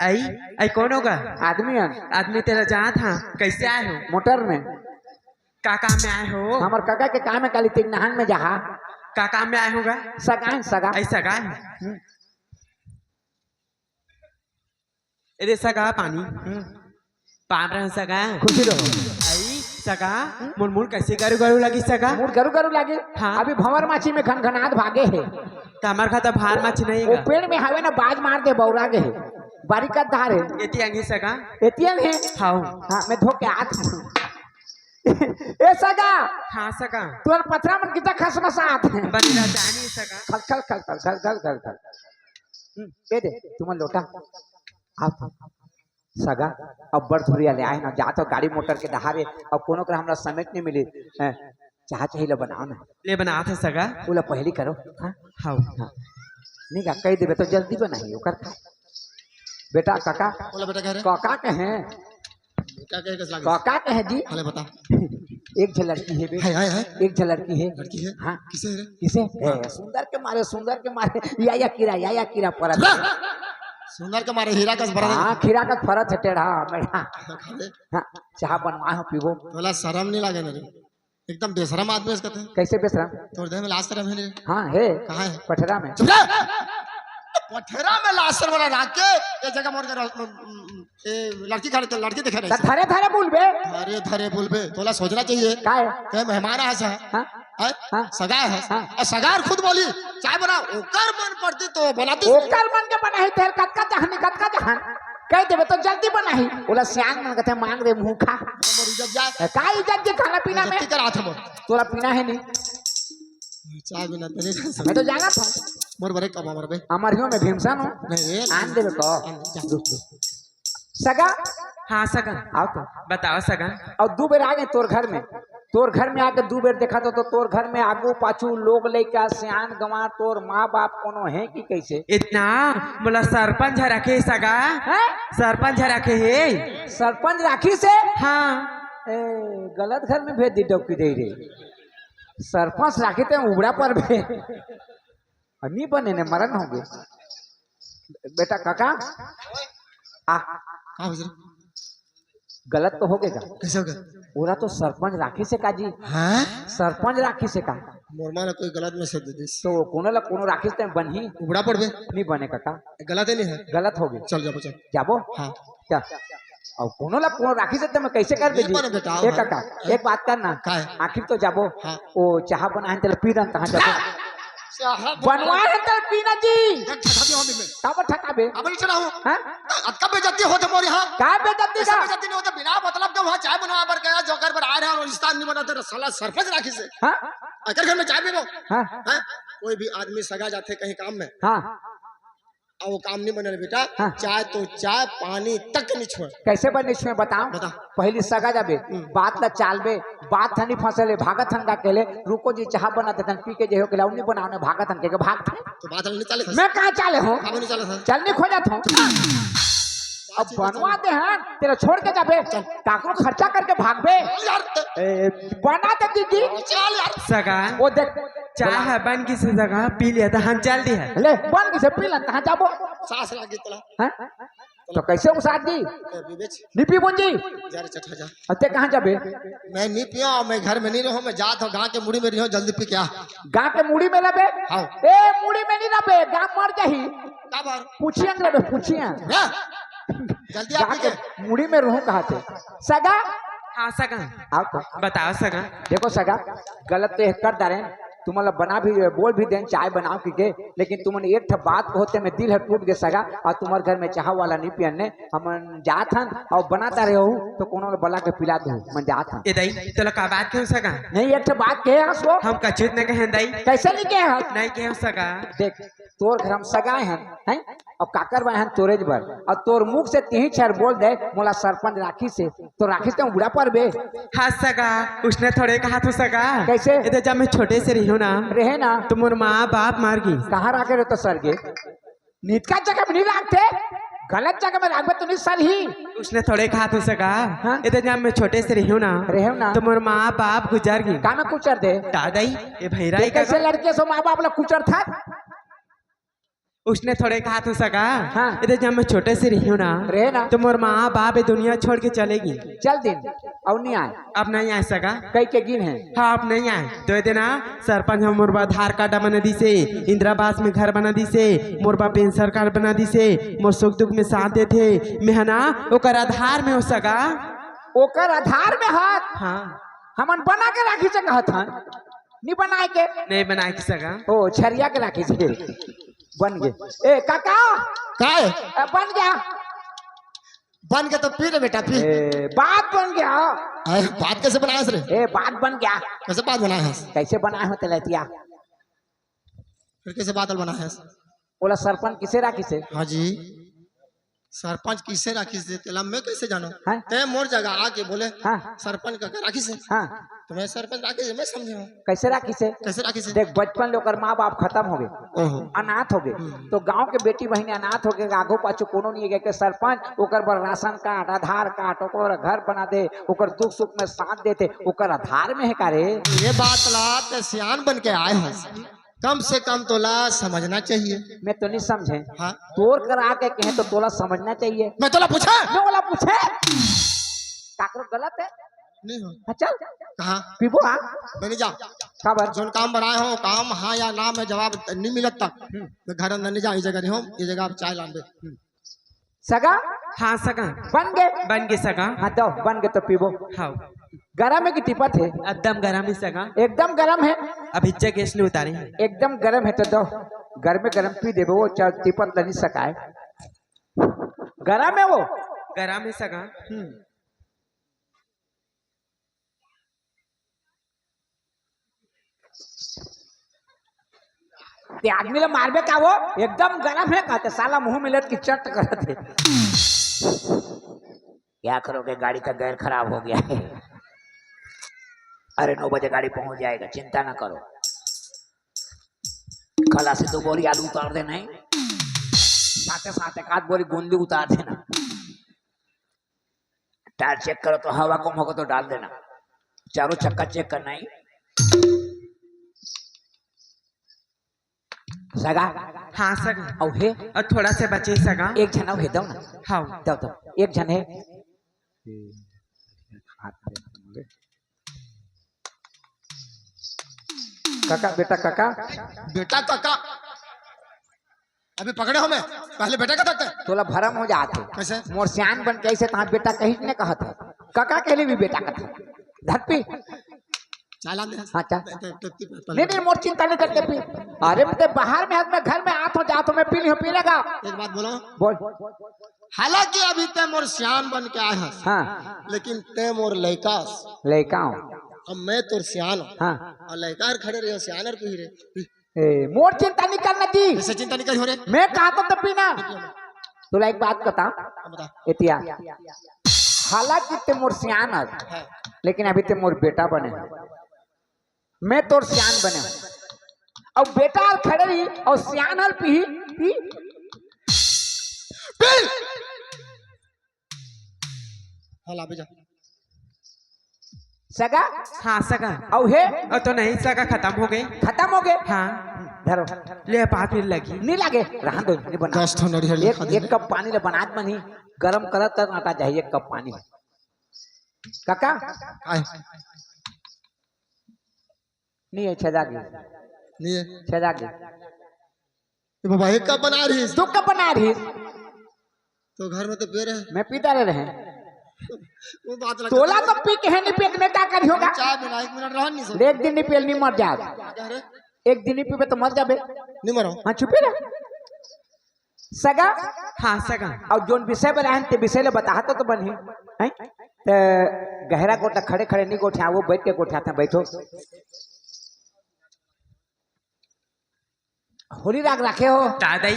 आई, आई कोनो का? आदमी है। आदमी तेरा जात हाँ, कैसे आए हो? मोटर में। का काम में आए हो? हमर काका के काम है, काली तीन नहान में जहा। का काम में आए होगा? सगा है, सगा। आई सगा है। हम्म। ए दे सगा पानी। हम्म। पान रहन सगा। खुशी रहो। आई सगा, हम्म? मोर मुड़ कैसे गरु गरु लगी सगा? मुड़ गरु गरु लगी? हाँ। अभी भंवर माची में घनघनात भागे है। त हमर खाता भार माची नहीं वो गा। पेड़ में हवे ना, बाज मार दे, बौरा गे है। बारी का धार है। एती अंगी सगा। एती अंग है। हाँ। हाँ, मैं धो के आत हूँ। ए सगा। हाँ सगा। तुहर पथरा मन कितना खसमसात है। बंदा जानी सगा। खल, खल, खल। हम्म, ए दे, तुमन लोटा। आप सगा, अब बड़ धुरिया ले आए ना, जा तो गाड़ी मोटर के डहारे, अब कोनो करा हमरा समेट नहीं मिली। हैं, चाह चाही ला बनाओ ना। ले बनात हे सगा। ओला पहली करो। हाँ। हाँ। हाँ। नहीं का कह देबे तो जल्दी बनाही ओकर का। बेटा काका। बोला बेटा कह रहे। काका कहे। बेटा कहे कस लागे। काका कहे जी। हले बता। एक झन लड़की हे बे। है, है, है। एक झन लड़की हे। लड़की हे? हाँ। किसे हे रे? किसे? हाँ। ए, सुंदर के मारे, सुंदर के मारे। या, या कीरा, या, या कीरा परत। सुंदर के मारे हीरा कस भरा। हाँ, खीरा कस फरत हे टेढ़ा, मेढ़ा। खा ले। हाँ, चाह बनवाए हो, पीबो। तोला शरम नहीं लागे ना रे? एकदम बेशरम आदमी हे कथे। कैसे बेशरम? तोर देह में लाज शरम हे रे? हाँ, हे। कहाँ हे? पठरा में। चुप रह! पठरा में लाज शरम वाला राख के, ये जगह मोर घर, ए, लड़की खड़े, लड़की देखे रहे। धरे धरे बोलबे। धरे धरे बोलबे, तोला सोचना चाहिए। काय? ते मेहमान आए हे। हाँ? हैं? हाँ। सगा हे। हाँ। अउ सगा हर खुद बोली, "चाय बनाओ।" ओकर मन पड़ती तो बनाती। ओकर मन के बनाही, तेर कतका जहान, कतका जहान। कह देबे तो जल्दी बनाही। ओला सियान मन कथे, "मांग रे मुंह खा।" मोर इज्जत जाए। ए, का इज्जत जे खाना पीना में? इज्जत करा था मोर। तोला पीना हे नहीं? चाय बिना तो नहीं रह सकता। मैं तो जाना था। मोर बरे कमा मरबे। अमरियो में भीमसन हो। नहीं रे। आन देबे तो। आन दे, जा। दो, दो। सगा। हाँ सगा। आओ तो। बताओ सगा। अउ दू बेर आ गे तोर घर में। तोर घर में आके दू बेर देखा तो, तो तोर घर में आगू पाछू लोग लइका सियान गंवार तोर माँ बाप कोनो हे कि कैसे? इतना मोला सरपंच ह रखे सगा। हैं? सरपंच ह रखे हे। सरपंच राखिस हे? हाँ। ए, गलत घर में भेज दी डौकी दे रे। सरपंच राखिस ते उबड़ा परबे। अउ नी बने ने मरन होगे। बेटा काका, आ, का हो रे? गलत तो होगे का? कैसे होगे? ओला तो सरपंच राखिस हे का जी? हाँ? सरपंच राखिस हे का? मोर माँ ला कोई गलत message दे दिस। तो कोनो ला कोनो राखिस ते बनही? उबड़ा पड़बे। नी बने काका। गलत हे नहीं हे? गलत होगे। चल जाबो, चल। जाबो? हाँ। क्या? अउ कोनो ला कोनो राखिस हे ते मैं कैसे करबे जी? बने बेटा, ए हाँ। काका, हाँ। एक बात करना। का हे? आखिर तो जाबो। हाँ। ओ चाह बनाए हे तेला पी दन तहाँ जाबो। चाह बना- बनवाए हे तेला पीना जी। देख, ठठा दियो हम इनमें। काबर ठठाबे? अब नहीं चढ़ा हूँ। हाँ? अतका बेइज्जती होत हे मोर यहाँ। का बेइज्जती ऐसा का? बेइज्जती नहीं होता, बिना मतलब के वहाँ चाय बनवा बर गया, जोकर बर आए रहे और रिश्ता नहीं बनाते, साला सरपंच राखिस हे। हाँ? अगर घर में चाय पीबो। हाँ। हाँ? कोई भी आदमी सगा जाथे कहीं काम में। हाँ। अउ वो काम नहीं बनल बेटा। हाँ। चाय तो चाय, पानी तक नहीं छुए। कैसे बर नहीं छुए बताओ? बता। पहली सगा जाबे, हम्म। बात ला चालबे, बात ह नहीं फंसले, भागत हन गा केले, रुको जी चाह बना देथन, पी के जे हो केला, नहीं बनाओ ने भागत हन के, के भागत हन। तो बात नहीं चाले था। मैं कहाँ चाले हूँ? काम नहीं चाले था। चल नहीं खोजत हूँ। अब बनवा दे हन, तेला छोड़ के जाबे, चल। काकरो खर्चा करके भागबे। चल यार। ए, बना दे दीदी। चल यार। सगा। वो देख। चाह बन गिस हे सगा, पी लिया था, हम चल दी हे। ले, बन गिस हे, पी लन, तहाँ जाबो। सास लागी तोला। हैं? तो कैसे उसार दी? ए, पीबे छी। नहीं पीबो जी। जा रे चट्ठा जा। अब ते कहाँ जाबे? मैं नहीं पिया, मैं घर में नहीं रहूँ, मैं जात हूँ, गाँव के मुड़ी में रहूँ, जल्दी पी के आ। गाँव के मुड़ी में रहबे? हाँ। ए, मुड़ी में नहीं रहबे, गाँव मर जाही। का बार? पूछिया रहबे, पूछिया। हाँ। जल्दी आ गाँव पी के के। मुड़ी में रहूँ कहा थे। सगा? हाँ सगा। आओ तो। बताओ सगा। देखो सगा, गलत तो ये कर डारे, तुमन ला बना भी, बोल भी देन, चाय बनाओ की के, लेकिन तुमन एक ठो बात कहो ते में दिल ह टूट गे सगा, अउ तुम्हर घर में चाह वाला नहीं पियन ने, हमन जात हन, अउ बना डारे हो, तो कोनो ला बला के पिला दो, मन जात हन। ए दाई, तोला का बात कहूँ सगा? नहीं, एक ठो बात कहे हस वो। हम कछुत न कहेन दाई। कैसे नहीं कहे हस? नहीं कहेन सगा। देख, तोर घर हम सगा हन, हैं? अउ काकर बर हन तोरेच बर। अउ तोर मुख से तिही छर बोल दे, "मोला सरपंच राखिस हे।" तो राखिस ते उबड़ा परबे। हाँ सगा, उसने थोड़े कहा तू सगा। कैसे? एदे जब मैं छोटे से रहियो ना, रहे ना। तो मोर माँ बाप मर गिस। कहाँ राखे रहे तो सरगे? नितका जगह में नहीं राखते, गलत जगह में राखबे तो नहीं सर ही। उसने थोड़े कहा तू सगा। हाँ? एदे जब मैं छोटे से रहियो ना, रहे ना। तो मोर माँ बाप गुजर गिस। का में कुचर दे? दादाई, ये भैरा ते ही का कैसे लड़के सो माँ बाप ला कुचर था? उसने थोड़े कहा तू सगा। हाँ। एदे जब मैं छोटे से रहियो ना, रहे ना। तो मोर माँ बाप ये दुनिया छोड़ के चले गिस। चल दिन, अउ नहीं आए। अब नहीं आए सगा। कई के गिन हे। हाँ, अब नहीं आए। तो एदे ना, सरपंच ह मोर बर आधार कार्ड बना दिसे, इंदिरा आवास में घर बना दिसे, मोर बर पेंशन कार्ड बना दिसे, मोर सुख दुख में साथ देथे। मैं ह ना, ओकर आधार में हो सगा। ओकर आधार में हाथ? हाँ। हमन बना के राखिस हे कहत हन। नहीं बनाए के? नहीं बनाए के सगा। ओ, छरिया के राखिस हे। बन गे। ए, काका! काय? ए, बन गे। बन गे तो पी रे बेटा, पी। ए, बात बन गे। अरे, बात कैसे बनाए हस रे? ए, बात बन गे। कैसे बात बनाए हस? कैसे बनाए हो तेला एतिया? फिर कैसे बात बनाए हस? ओला सरपंच किसे राखिस हे? हाँ जी। सरपंच किसे राखिस हे तेला मैं कैसे जानों? हाँ। तैं मोर जगह आके बोले, हाँ। सरपंच का राखिस हे। हाँ। तो मैं सरपंच राखिस हे, मैं समझे हूँ। कैसे राखिस हे? कैसे राखिस हे? देख, बचपन ले ओकर माँ बाप खतम हो गे, ओहो। अनाथ हो गे। हम्म। तो गांव के बेटी बहिनी अनाथ हो गे, आगू पाछू कोनो नहीं हे, के सरपंच ओकर बर राशन कार्ड, आधार कार्ड, ओकर घर बना दे, ओकर दुख सुख में साथ देथे, ओकर आधार में हे का रे? ये बात ला तैं सियान बन के आए हस। कम से कम तोला समझना चाहिए। मैं तो नहीं समझे। हाँ। तोर करा के कहे तो तोला समझना चाहिए। मैं तोला पूछा? मैं ओला पूछे? काकरो गलत हे? नहीं हो। हाँ, चल। कहाँ? पीबो, हाँ? मैं नहीं जाओं। काबर? जोन काम बनाए हो, काम हाँ या ना में जवाब नहीं मिलत तक। हम्म। मैं घर अंदर नहीं जाओं, ये जगह नहीं हो, ये जगह आप चाय लान दे। हम्म। सगा? हाँ सगा। बन गे? बन गे सगा। हाँ, दो, बन गे तो पीबो। हाँ। गरम हे कि तिपत हे? एकदम गरम हे सगा। एकदम गरम हे? अभी इच्चे गैस ले उतारे हे। एकदम गरम हे तो दो, गरमे गरम पी देबो, वो चाय तिपत ल नहीं सकाए। गरम हे वो? गरम हे सगा। हम्म। ते आदमी ला मारबे का वो? एकदम गरम हे कहते, साला मुंह मिलत की चट करत हे। क्या करोगे, गाड़ी का gear खराब हो गया है। अरे, नौ बजे गाड़ी पहुंच जाएगा, चिंता ना करो। कल से दो बोरी आलू उतार देना है, साथे साथे एक आध बोरी गोंदली उतार देना। टायर चेक करो तो हवा कम होगा तो डाल देना, चारों चक्का चेक करना है। सगा। हाँ सगा। अउ हे? अउ थोड़ा से बचे सगा। एक झन अउ हे, दो ना। हाँ। दो, दो। एक झन हे। काका, बेटा काका। बेटा काका। अभी पकड़े हो मैं, पहले बेटा का तक। तोला भरम हो जात हे। कैसे? मोर सियान बन के ऐसे तहाँ बेटा कहीं ने कहत हे। काका के लिए भी बेटा कहत हे। धरती। चाय लान दे। हाँ, चाय। ते, ते, ते, ते, नहीं, नहीं, मोर चिंता नहीं करते पी। अरे, ते बाहर में हस, मैं घर में आत हो, जात हो, मैं पी लियो, पी लेगा। एक बात बोलो। बोल। हालांकि अभी ते मोर सियान बन के आए हस। हाँ। लेकिन ते मोर लइका हस। लइका हूँ। अब मैं तोर सियान हूँ। हाँ। अउ लइका हर खड़े रहे, सियान हर पी रे। पी। ए, मोर चिंता नहीं करना जी। ऐसे चिंता नहीं करी हो रे। मैं कहा तो, तो पीना। तोला एक बात बता। हाँ, बता। एतिया। हालांकि ते मोर सियान हस, हाँ। लेकिन अभी ते मोर बेटा बने हस। मैं तोर सियान बने हूँ। अउ बेटा हर खड़े रही अउ सियान हर पी, पी। पी। हाँ, लाबे जा। सगा? हाँ, सगा। अउ हे? अउ तो नहीं सगा, खतम हो गे। खतम हो गे? हाँ। धरो। ले, पाँच मिनट लगी। नहीं लगे, रहन दो, नहीं बना। दस ठो नरियर एक, लिखा दे एक ले। कप पानी ले बनात बनी, गरम करत करत आटा चाहिए, एक कप पानी। काका? आए। नहीं हे, छेदा गे। नहीं हे। छेदा गे। ए बाबा, एक कप बना रही। दो कप बना रही। तो घर में तो पी रहे। मैं पीता रहे रहे। वो बात लगा। तोला तो पी के हे, नहीं पी के मैं का करी होगा? चाय बिना एक मिनट रह नहीं सकता। एक दिन नहीं पियल, नहीं मर जा। क्या कह रहे? एक दिन नहीं पीबे तो मर जाबे। नहीं मरो। हाँ, चुपे रह। सगा? हाँ, सगा। अउ जोन विषय बनाए हन, ते विषय ले बता तो, तो बनही। हैं? ते गहरा गोटा खड़े खड़े नहीं गोठिया, वो बैठ के गोठिया था, बैठो। होली राग राखे हो? दादाई,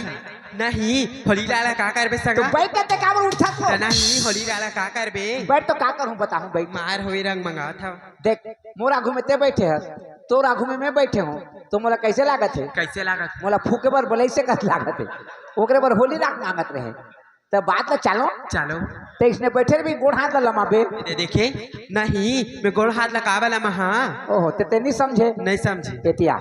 नहीं, होली राग ला का करबे तो सगा? बैठ के ते काबर उठत हो? तो नहीं, होली राग ला का करबे? बैठ तो का करूं बताऊं, बैठ। मार होई रंग मंगावत हव। देख, मोर आगू में ते बैठे हस, तोर आगू में मैं बैठे हूँ, तो मोला कैसे लागत हे? कैसे लागत? मोला फूके बर बोले से कस लागत हे, ओकरे बर होली राग मांगत रहे। त बात ला चालो। चालो। ते इसने बैठे भी गोड़ हाथ ला लमाबे। दे देखे, नहीं, मैं गोड़ हाथ ला काबर लमा, हाँ। ओहो, ते, ते नहीं समझे। नहीं समझे। एतिया।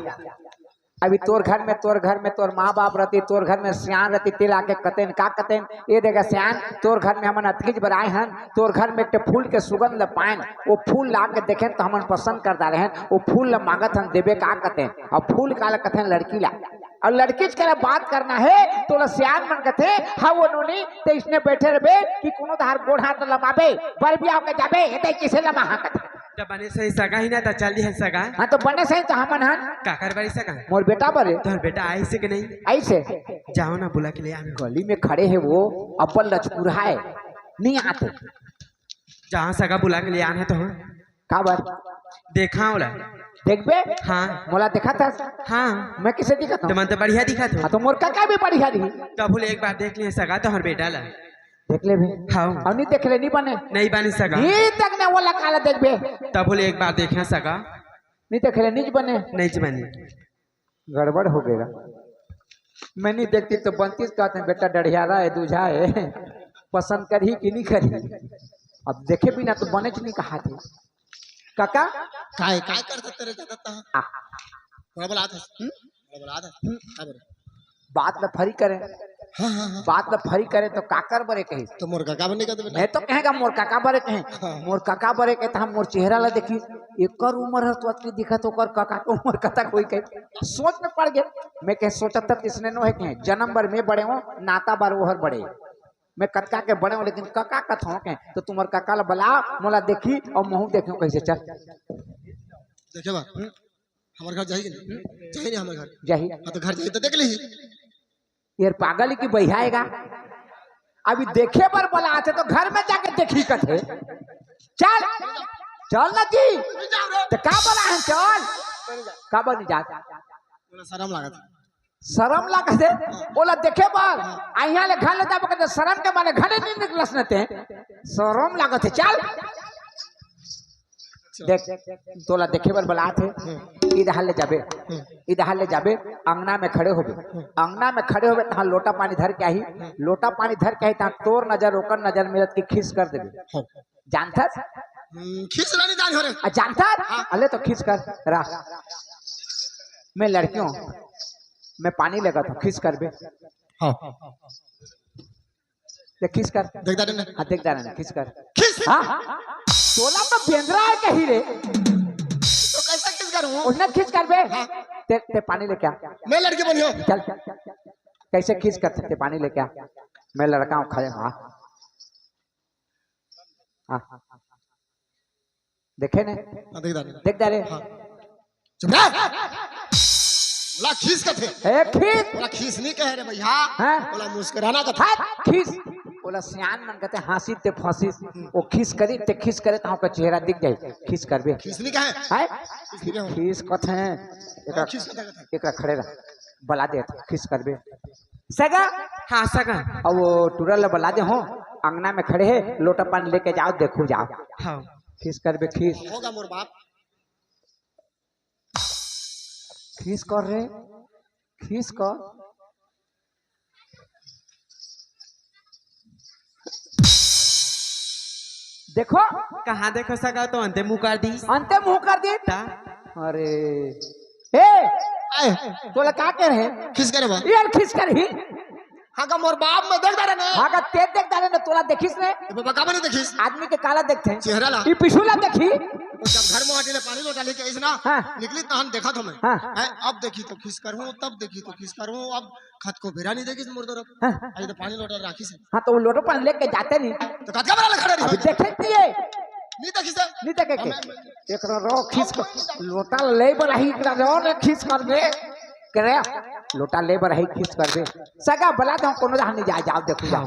अभी तोर घर में, तोर घर में तोर माँ बाप रहती, तोर घर में सियान रहती, ते लाके कतेन, का कतेन, ये देखा सियान, तोर घर में हमन अतकीच बर आए हन, तोर घर में एक ठे फूल के सुगंध ल पाएन, वो फूल ला के देखेन तो हमन पसंद कर डारे हन, वो फूल ल मांगत हन, देबे का कतेन, अउ फूल का ल कथेन लड़की ला, अउ लड़कीच करा बात करना हे, तोला सियान मन कथे, हाँ वो नोनी, ते इसने बैठे रहबे कि कोनो धार गोड़ हाथ लमाबे, बर भी आओ के जाबे, ये ते किसे लमा हाँ कथे। त बने सही सगा ही ना, त चल दिहन सगा। हाँ, तो बने सही तो हमन हन। काकर बरी सगा? मोर बेटा बरे। तोर बेटा आइस हे कि नहीं? आइस हे। जाओ ना, बुला के ले आना। गली में खड़े हे वो, अब्बल लचकुरा हे, नहीं आते। जहाँ सगा बुला के ले आना तो। काबर? देखा ओला। देखबे? हाँ। मोला देखा था? हाँ। मैं किसे दिखा था? तो मन तो बढ़िया दिखा था। हाँ, तो मोर काका भी बढ़िया दिखी। कभू ले एक बार देख ले सगा तोहर बेटा ला। देख ले भी। हाँ। अउ नहीं देख ले, नहीं बने। नहीं बने सगा। नहीं देखने वाला काला देख बे। तब बोले एक बार देखना सगा। नहीं देख ले, नहीं बने। नहीं बने। गड़बड़ हो गया। मैं नहीं देखती तो बनती, कहते हैं, "बेटा डढ़ियाला है, दूझा है, पसंद करही कि नहीं करही?" अब देखे बिना तो बने च नहीं कहा थे। काका? काय, काय कर सकते रे दादा? आ। बड़ा बड़ा हाथ है। हम्म? बड़ा बड़ा हाथ है। हम्म? का बोले? बात ल फरी करे। हाँ, हाँ, हाँ। बात ल फरी करे तो काकर बरे कही। तो मोर काका बने का तो बेटा? मैं तो कहेगा मोर काका बरे कहे। हाँ। मोर काका बरे कहे तो हम मोर चेहरा ला देखी। एकर उम्र है तो अतनी दिखत, ओकर काका के उम्र कतक होई कहे। सोच में पड़ गए। मैं कहे सोचत तक इसने नो है कहे। जन्म बर मैं बड़े हूँ, नाता बर ओहर बड़े। मैं कतका के बड़े हूँ, लेकिन काका कथों के। तो तुम्हार काका ला बला, मोला देखी और महू देखियो कैसे। चल। देखे बा, हम्म? हमारे घर जाही कि नहीं? हम्म? जाही नहीं हमारे घर? जाही। हाँ, तो घर जाही तो देख ली। यार पागल की बहियाएगा। अभी देखे बर बलाथे तो घर में जाके देखी कथे। चल, चल ना जी। तो का बला है, चल। का बनी जात? बोला, शर्म लागत। शर्म लागत है? बोला देखे बर। आ यहाँ ले घर ले जाबो के तो शर्म के मारे घरे नहीं निकलस न ते। शर्म लागत है, चल। देख, तोला देखे बर बलात हे। हम्म। इधर ले जाबे, हम्म। इधर ले जाबे, अंगना में खड़े होबे। हम्म। अंगना में खड़े होबे, तहाँ लोटा पानी धर के आही। हम्म। लोटा पानी धर के आही, तहाँ तोर नजर, ओकर नजर मिलत कि खीस कर देबे। हाँ। जानथस? हम्म, खीस ला नहीं जान हो रे। आ, जानथस? हाँ। अले तो खीस कर, रह। मैं लड़की हूँ, मैं पानी लेगत हूँ, खीस करबे। हाँ। ले खीस कर। देख दारे ना। हाँ, देख दारे ना, खीस कर। खीस। हाँ? तोला तो बेंदरा है कही रे। तो कैसे खीस करूँ? उसने खीस करबे। हाँ। ते, ते पानी लेके आ। मैं लड़की बनी हूँ। चल, चल, चल, चल। कैसे खीस कर सकते? पानी लेके आ। मैं लड़का हूँ, खड़े हूँ। हाँ। हाँ। देखे ने? हाँ, देख दारे। देख दारे। हाँ। चुप रह। बोला खीस कथे। ए, खीस। बोला खीस नहीं कहे रे भैया। हाँ? बोला मुस्कुराना कथे। हाँ, खीस। बोला सियान मन कथे हँसी ते फँसी। वो खीस करी ते खीस करे तो हमका चेहरा दिख जाए। खीस करबे। खीस नहीं कहे। हैं? खीस नहीं कहे। खीस कथे। एकरा, हाँ, खीस कथे, कथे। एकरा खड़े रह। बला दे, खीस करबे। सगा? हाँ, सगा। अब वो टूरा ला बला दे हो, अंगना में खड़े है, लोटा पानी लेके जाओ, देखो जाओ। हाँ। खीस करबे, खीस। होगा मोर बाप। खीस कर रे, खीस कर। देखो। कहाँ देखो सगा, तो अंते मुँह कर दी। अंते मुँह कर दी। ता? अरे। ए, आए। तोला का कहे? खीस करे बा। यार खीस कर ही। हाँ का मोर बाप में देख दारे ने। हाँ का तेज देख दारे ने, तोला देखिस ने? ए बाबा का बने देखिस? आदमी के काला देखथे। चेहरा ला। ई पिछू ला देखी। वो जब घर में आटी ले पानी लोटा लेके आइस ना, हाँ। निकली तहन देखा तो मैं। हाँ। हैं, अब देखी तो खीस करहूँ, तब देखी तो खीस करहूँ, अब खत को बेरा नहीं देखिस मोर तरफ। हाँ। अरे तो पानी लोटा राखिस। हाँ, तो वो लोटो पानी लेके जाते नहीं। तो कतका बड़ा खड़ा अभी नहीं? देखे नहीं है। नहीं देखिस है? नहीं देखे के? हाँ, मैं, मैं, एकरा रो खीस कर, लोटा ले बर ही, एकरा रो ने खीस करबे। करे, लोटा ले बर ही खीस करबे। सगा बला दो, कोनो जहाँ नहीं जाए, जाओ, देखो, जाओ।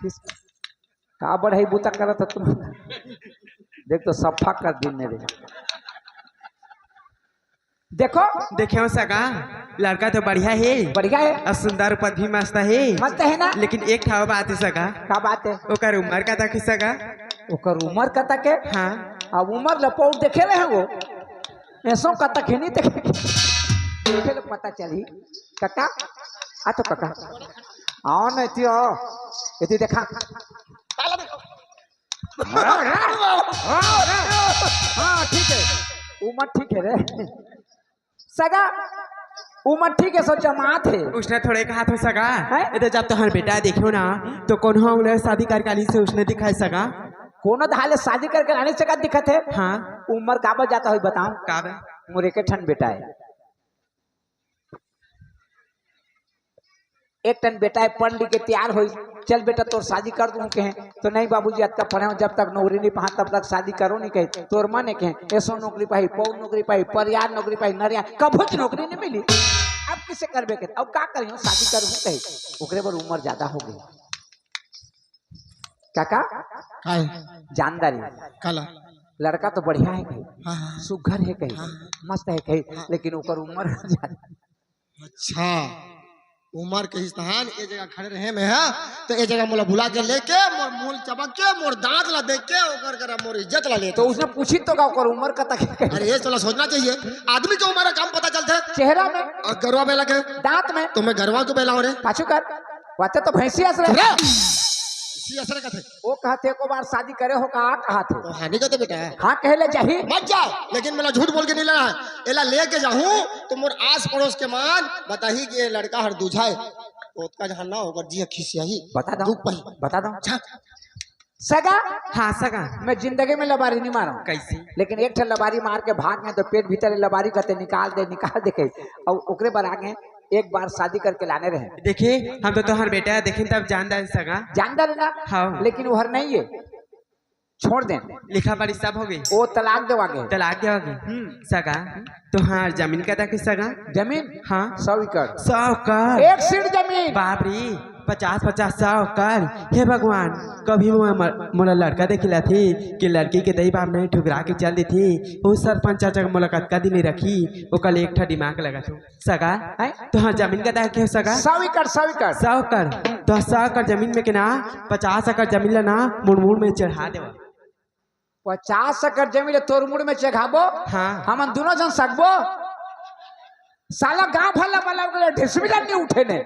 खीस, का बढ़ई बूता करत ह तुम? देख तो सफा कर दिन ने रे। देखो। देखे हो सगा, लड़का तो बढ़िया हे। बढ़िया हे। अउ सुंदर रूपत भी मस्त हे। मस्त हे ना? लेकिन एक ठा बात हे सगा। का बात हे? ओकर उमर कतक हे सगा? ओकर उमर कतक हे? हाँ। अब उमर ल पौर देखे रहे हो? ऐसो कतक हे नहीं देखे। देखे ले पता चली। काका, आ तो काका। आओ ना, एती आओ। एती देखा। हाँ, ठीक है। उमर ठीक है रे। सगा, उमर ठीक है, सो जमात है। उसने थोड़े कहा था सगा। हैं? ए तो जब तोहर बेटा देखियो ना, तो कोनो उले शादी करके आनी से उसने दिखाए सगा। कोनो धाले शादी करके आनी सगा दिखत है? हाँ। उमर काबर जाता होही बताओ? काबर? मोर एके ठन बेटा है। एक ठन बेटा हे, पढ़ लिख के तैयार होई, "चल बेटा, तोर शादी कर दूं," कहे, तो, "नहीं बाबूजी, अतका पढ़े हूं, जब तक नौकरी नहीं पाहा, तब तक शादी करो नहीं," कहे। तोर मन हे कहे, "ऐसो नौकरी पाही, पौर नौकरी पाही, परियार नौकरी पाही, नरिया, कभूच नौकरी नहीं मिली। अब किसे करबे?" कहे, "अब का करियो, शादी करहूं," कहे। ओकरे बर उमर ज्यादा हो गई। काका? काय? जानदारी। काला? लड़का तो बढ़िया हे कही, हाँ, हाँ। सुघर हे कही, हाँ। मस्त हे कही, हाँ। लेकिन ओकर उमर ज्यादा। अच्छा। उमर के हिस्तान ए जगह खड़े रहे में, हा? तो ए जगह मोला बुला के लेके, मोर मुंह चबक के, मोर दांत ला देख के, ओकर करा मोर इज्जत ला लेते। तो उसने पूछी तो का, ओकर उमर कतक हे? अरे, ये साला सोचना चाहिए, आदमी के उमर का काम पता चलता है चेहरा में। और गरवा बेला के? दांत में। तो मैं गरवा को बेला हो रे। पाछू कर, वाते तो भैंसी अस रहे। रे! भैंसी अस रहे कथे। वो कहते, "एको बार शादी करे हो का?" कहा थे। तो हाँ नहीं कहते बेटा। हाँ कहे ले जाही। मत जाओ, लेकिन मोला झूठ बोल के नहीं लेना है। एला लेके जाहूँ तो मोर आस पड़ोस के मन बताही कि ये लड़का हर दूझा है। तो ओतका जहाँ ना होकर जी खिसियाही। बता दो। दुख पाही। बता दो। अच्छा। सगा? हाँ, सगा। मैं जिंदगी में लबारी नहीं मारा। कैसे? लेकिन एक ठन लबारी मार के भाग गए तो पेट भीतर ले लबारी कहते, "निकाल दे, निकाल दे," कहे। और ओकरे बर आगे एक बार शादी करके लाने रहे। देखिए, हम तो तोहर बेटा है, देखिन तब जान दान सगा। जान दान ना? हाँ। लेकिन वो हर नहीं है। छोड़ दे। लिखा पढ़ी सब हो गई। वो तलाक देवा गए। तलाक देवा गई। हम्म। सगा, तोहार जमीन कतक हे सगा? जमीन? हाँ। सौ एकड़। सौ एकड़? एक सीट जमीन। बाप रे, पचास, पचास, सौ एकड़। हे भगवान, कभी मो-, म-, मोला लड़का देखे लाथे कि लड़की के दई बाप नहीं ठुकरा के चल देथे। वो सरपंच चाचा के मोला कतका दिन रखी, ओकर ले एक ठा दिमाग लगा तू। सगा, हैं? तोहार जमीन कतक हे सगा? सौ एकड़, सौ एकड़। सौ एकड़। तो सौ एकड़ जमीन में के ना, पचास एकड़ जमीन ला ना, मोर मुड़ में चढ़ा देवा। पचास एकड़ जमीन ला तोर मुड़ में चढ़ाबो? हाँ। हमन दोनों झन सकबो? साला गांव भर ला बला के डिसमिल नहीं उठे ने।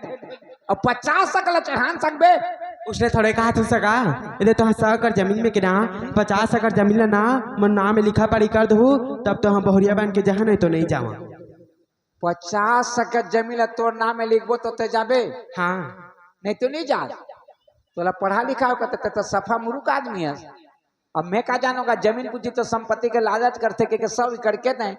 अब पचास एकड़ ला चढ़ान सकबे? उसने थोड़े कहा तू सगा, यदि तोहार सौ एकड़ जमीन में के ना, पचास एकड़ जमीन ला ना, मोर नाम में लिखा पढ़ी कर दहू, तब तो हम बहुरिया बन के जहाँ नहीं तो नहीं जावा। पचास एकड़ जमीन ला तोर नाम में लिखबो तो ते जाबे? हाँ। नहीं तो नहीं जा। तोला पढ़ा लिखा हो कहते, ते तो सफा मुरुख आदमी है। अब मैं का जानूंगा, जमीन पूछी तो संपत्ति के लालच करते के, के सौ एकड़ के नहीं,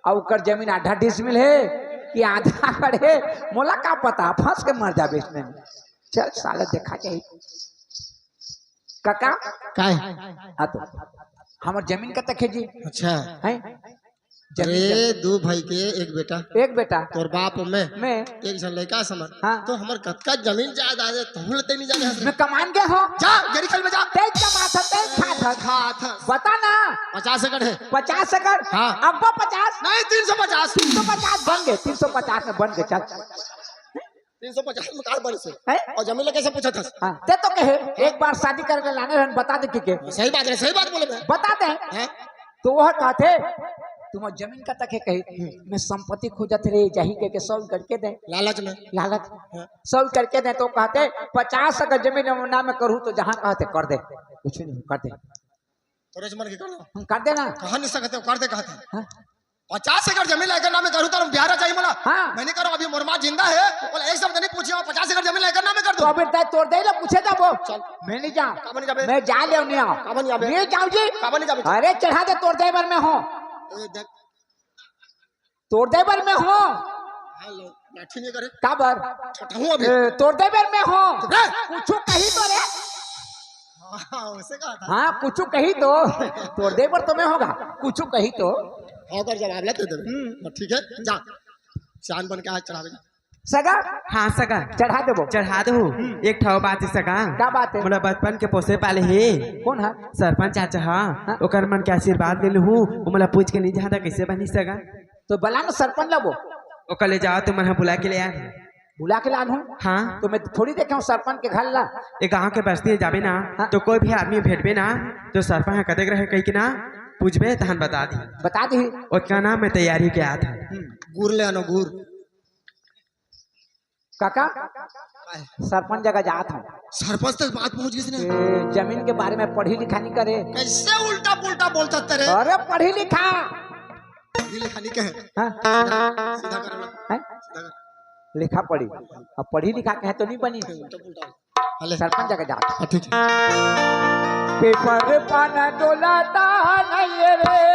और ओकर जमीन आधा डिसमिल है कि आधा एकड़ है, मोला का पता, फंस के मर जाबे इसमें। चल साला देखा जाए। काका? काय? हाँ तो, हमर जमीन कतक हे जी? अच्छा। हैं? जमीन अरे, जमीन। दू भाई के एक बेटा। एक बेटा। तोर बाप मैं। मैं। एक झन लइका समझ। हाँ। तो हमर कतका जमीन जायदाद हे, तहूँ ल ते नहीं जाने हस रे। मैं कमान गए हो। जा, गेड़ी खेल में जा। तेज कमात ह, तेज खात ह। खात ह। बता ना। पचास एकड़ हे। पचास एकड़? हाँ। अब्बा पचास? नहीं, तीन सौ पचास। तीन सौ पचास बन गए, तीन सौ पचास में बन गए, चल। तीन सौ पचास में कार बने से। हैं? और जमीन ला कैसे पूछा था? हाँ, ते तो कहे, एक बार शादी करके लाने रहन, बता दे कि के। सही बात है, सही बात बोले मैं। बता दे। हैं? तो वह कहते, "तुम जमीन कतक हे?" कहे, "मैं संपत्ति खोजत रहे, जाही कह के सौ एकड़ के दे।" लालच में। लालच। हाँ। सौ एकड़ के दे तो कहते, "पचास एकड़ जमीन हम नाम में करूँ तो जहाँ कहते कर दे, कुछ नहीं कर दे।" तोरे मन के कर दो। हम कर देना। कहाँ नहीं सकते हो, कर दे कहते। हाँ। पचास एकड़ जमीन ला एकर नाम में करूँ तो हम बिहार जाई मला। हाँ। मैं नहीं करूँ, अभी मोर माँ जिंदा है, बोला एक शब्द नहीं पूछिए, पचास एकड़ जमीन ला एकर नाम में कर तो दो। अभी तय तोर दे ला पूछे जाबो। चल। मैं नहीं जाऊँ। काबर नहीं जाबे? मैं जा ले नहीं आऊँ। काबर नहीं जाबे? नहीं जाऊँ जी। काबर नहीं जाबे? अरे चढ़ा दे तोर दे बर में हो। ए, देख। तोर दे बर में हो। हाँ, लो, लाठी नहीं करे। काबर? ठठहूँ अभी। ए, तोर दे बर में हो। रे! कुछ कही तो रे। हाँ, उसे कहा था। हाँ, कुछ कही तो। तोर दे बर तो मैं होगा। कुछ कही तो। हाँ, कर जवाब ला दे दे। हम्म। ठीक है, जा। शान बन के आज चढ़ावे जा। सगा? हाँ, सगा। चढ़ा देबो। चढ़ा दे हूँ। हम्म। एक ठो बात हे सगा। का बात हे? मोला बचपन के पोसे पाले हे। कौन है? सरपंच चाचा, हाँ। हाँ। ओकर मन के आशीर्वाद ले लूँ, वो मोला पूछ के नहीं जानता कैसे बनी सगा। तो बला ना सरपंच ला वो। ओकर ले जाओ, तुम मन बुला के ले आ। बुला के लान हूँ। हाँ। तो मैं थोड़ी देखे हूँ सरपंच के घर ला। ए गाँव के बस्ती में जाबे ना, हाँ। तो कोई भी आदमी भेटबे ना, तो सरपंच ह कतेक रहे कही के ना पूछबे, तहन बता दी। बता दी। ओतका ना मैं तैयारी के आत हूँ। हम्म। गुर ले आनो, गुर। काका, काय? सरपंच जगह जात हूँ। सरपंच तक बात पहुँच गई ना। ए, जमीन के बारे में पढ़ी लिखा नहीं करे। कैसे उल्टा पुल्टा बोलता तेरे? अरे पढ़ी लिखा। पढ़ी लिखा नहीं कहे। हाँ। सीधा, सीधा कर लो। हैं? सीधा कर। लिखा पढ़ी। अब पढ़ी लिखा कहे तो नहीं बनी। उल्टा पुल्टा। हले। सरपंच जगह जात। हाँ, ठीक है। पेपर पाना डोलाता नहीं रे।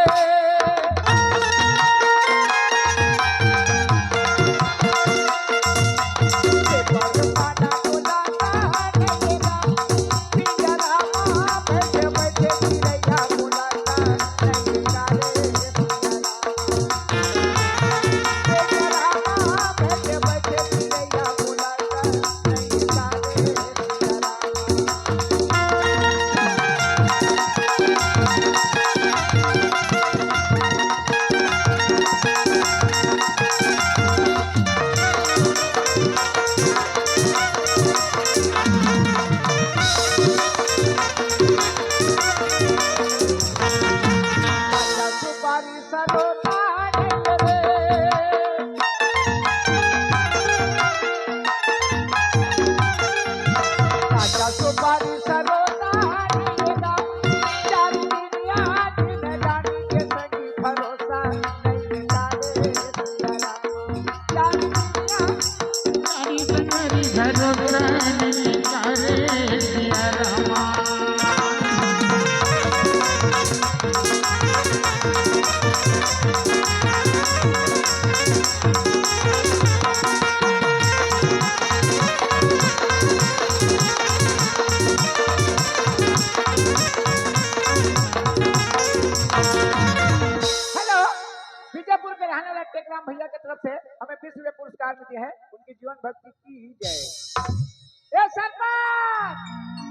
पेपर पाना डोलाता नहीं रे। पिंजरा में बैठे बैठे चिड़ैया बोलाता नहीं रे। टेकराम भैया की तरफ से हमें बीस रुपए पुरस्कार मिले हैं, उनकी जीवन भक्ति की जय। ए सरपंच,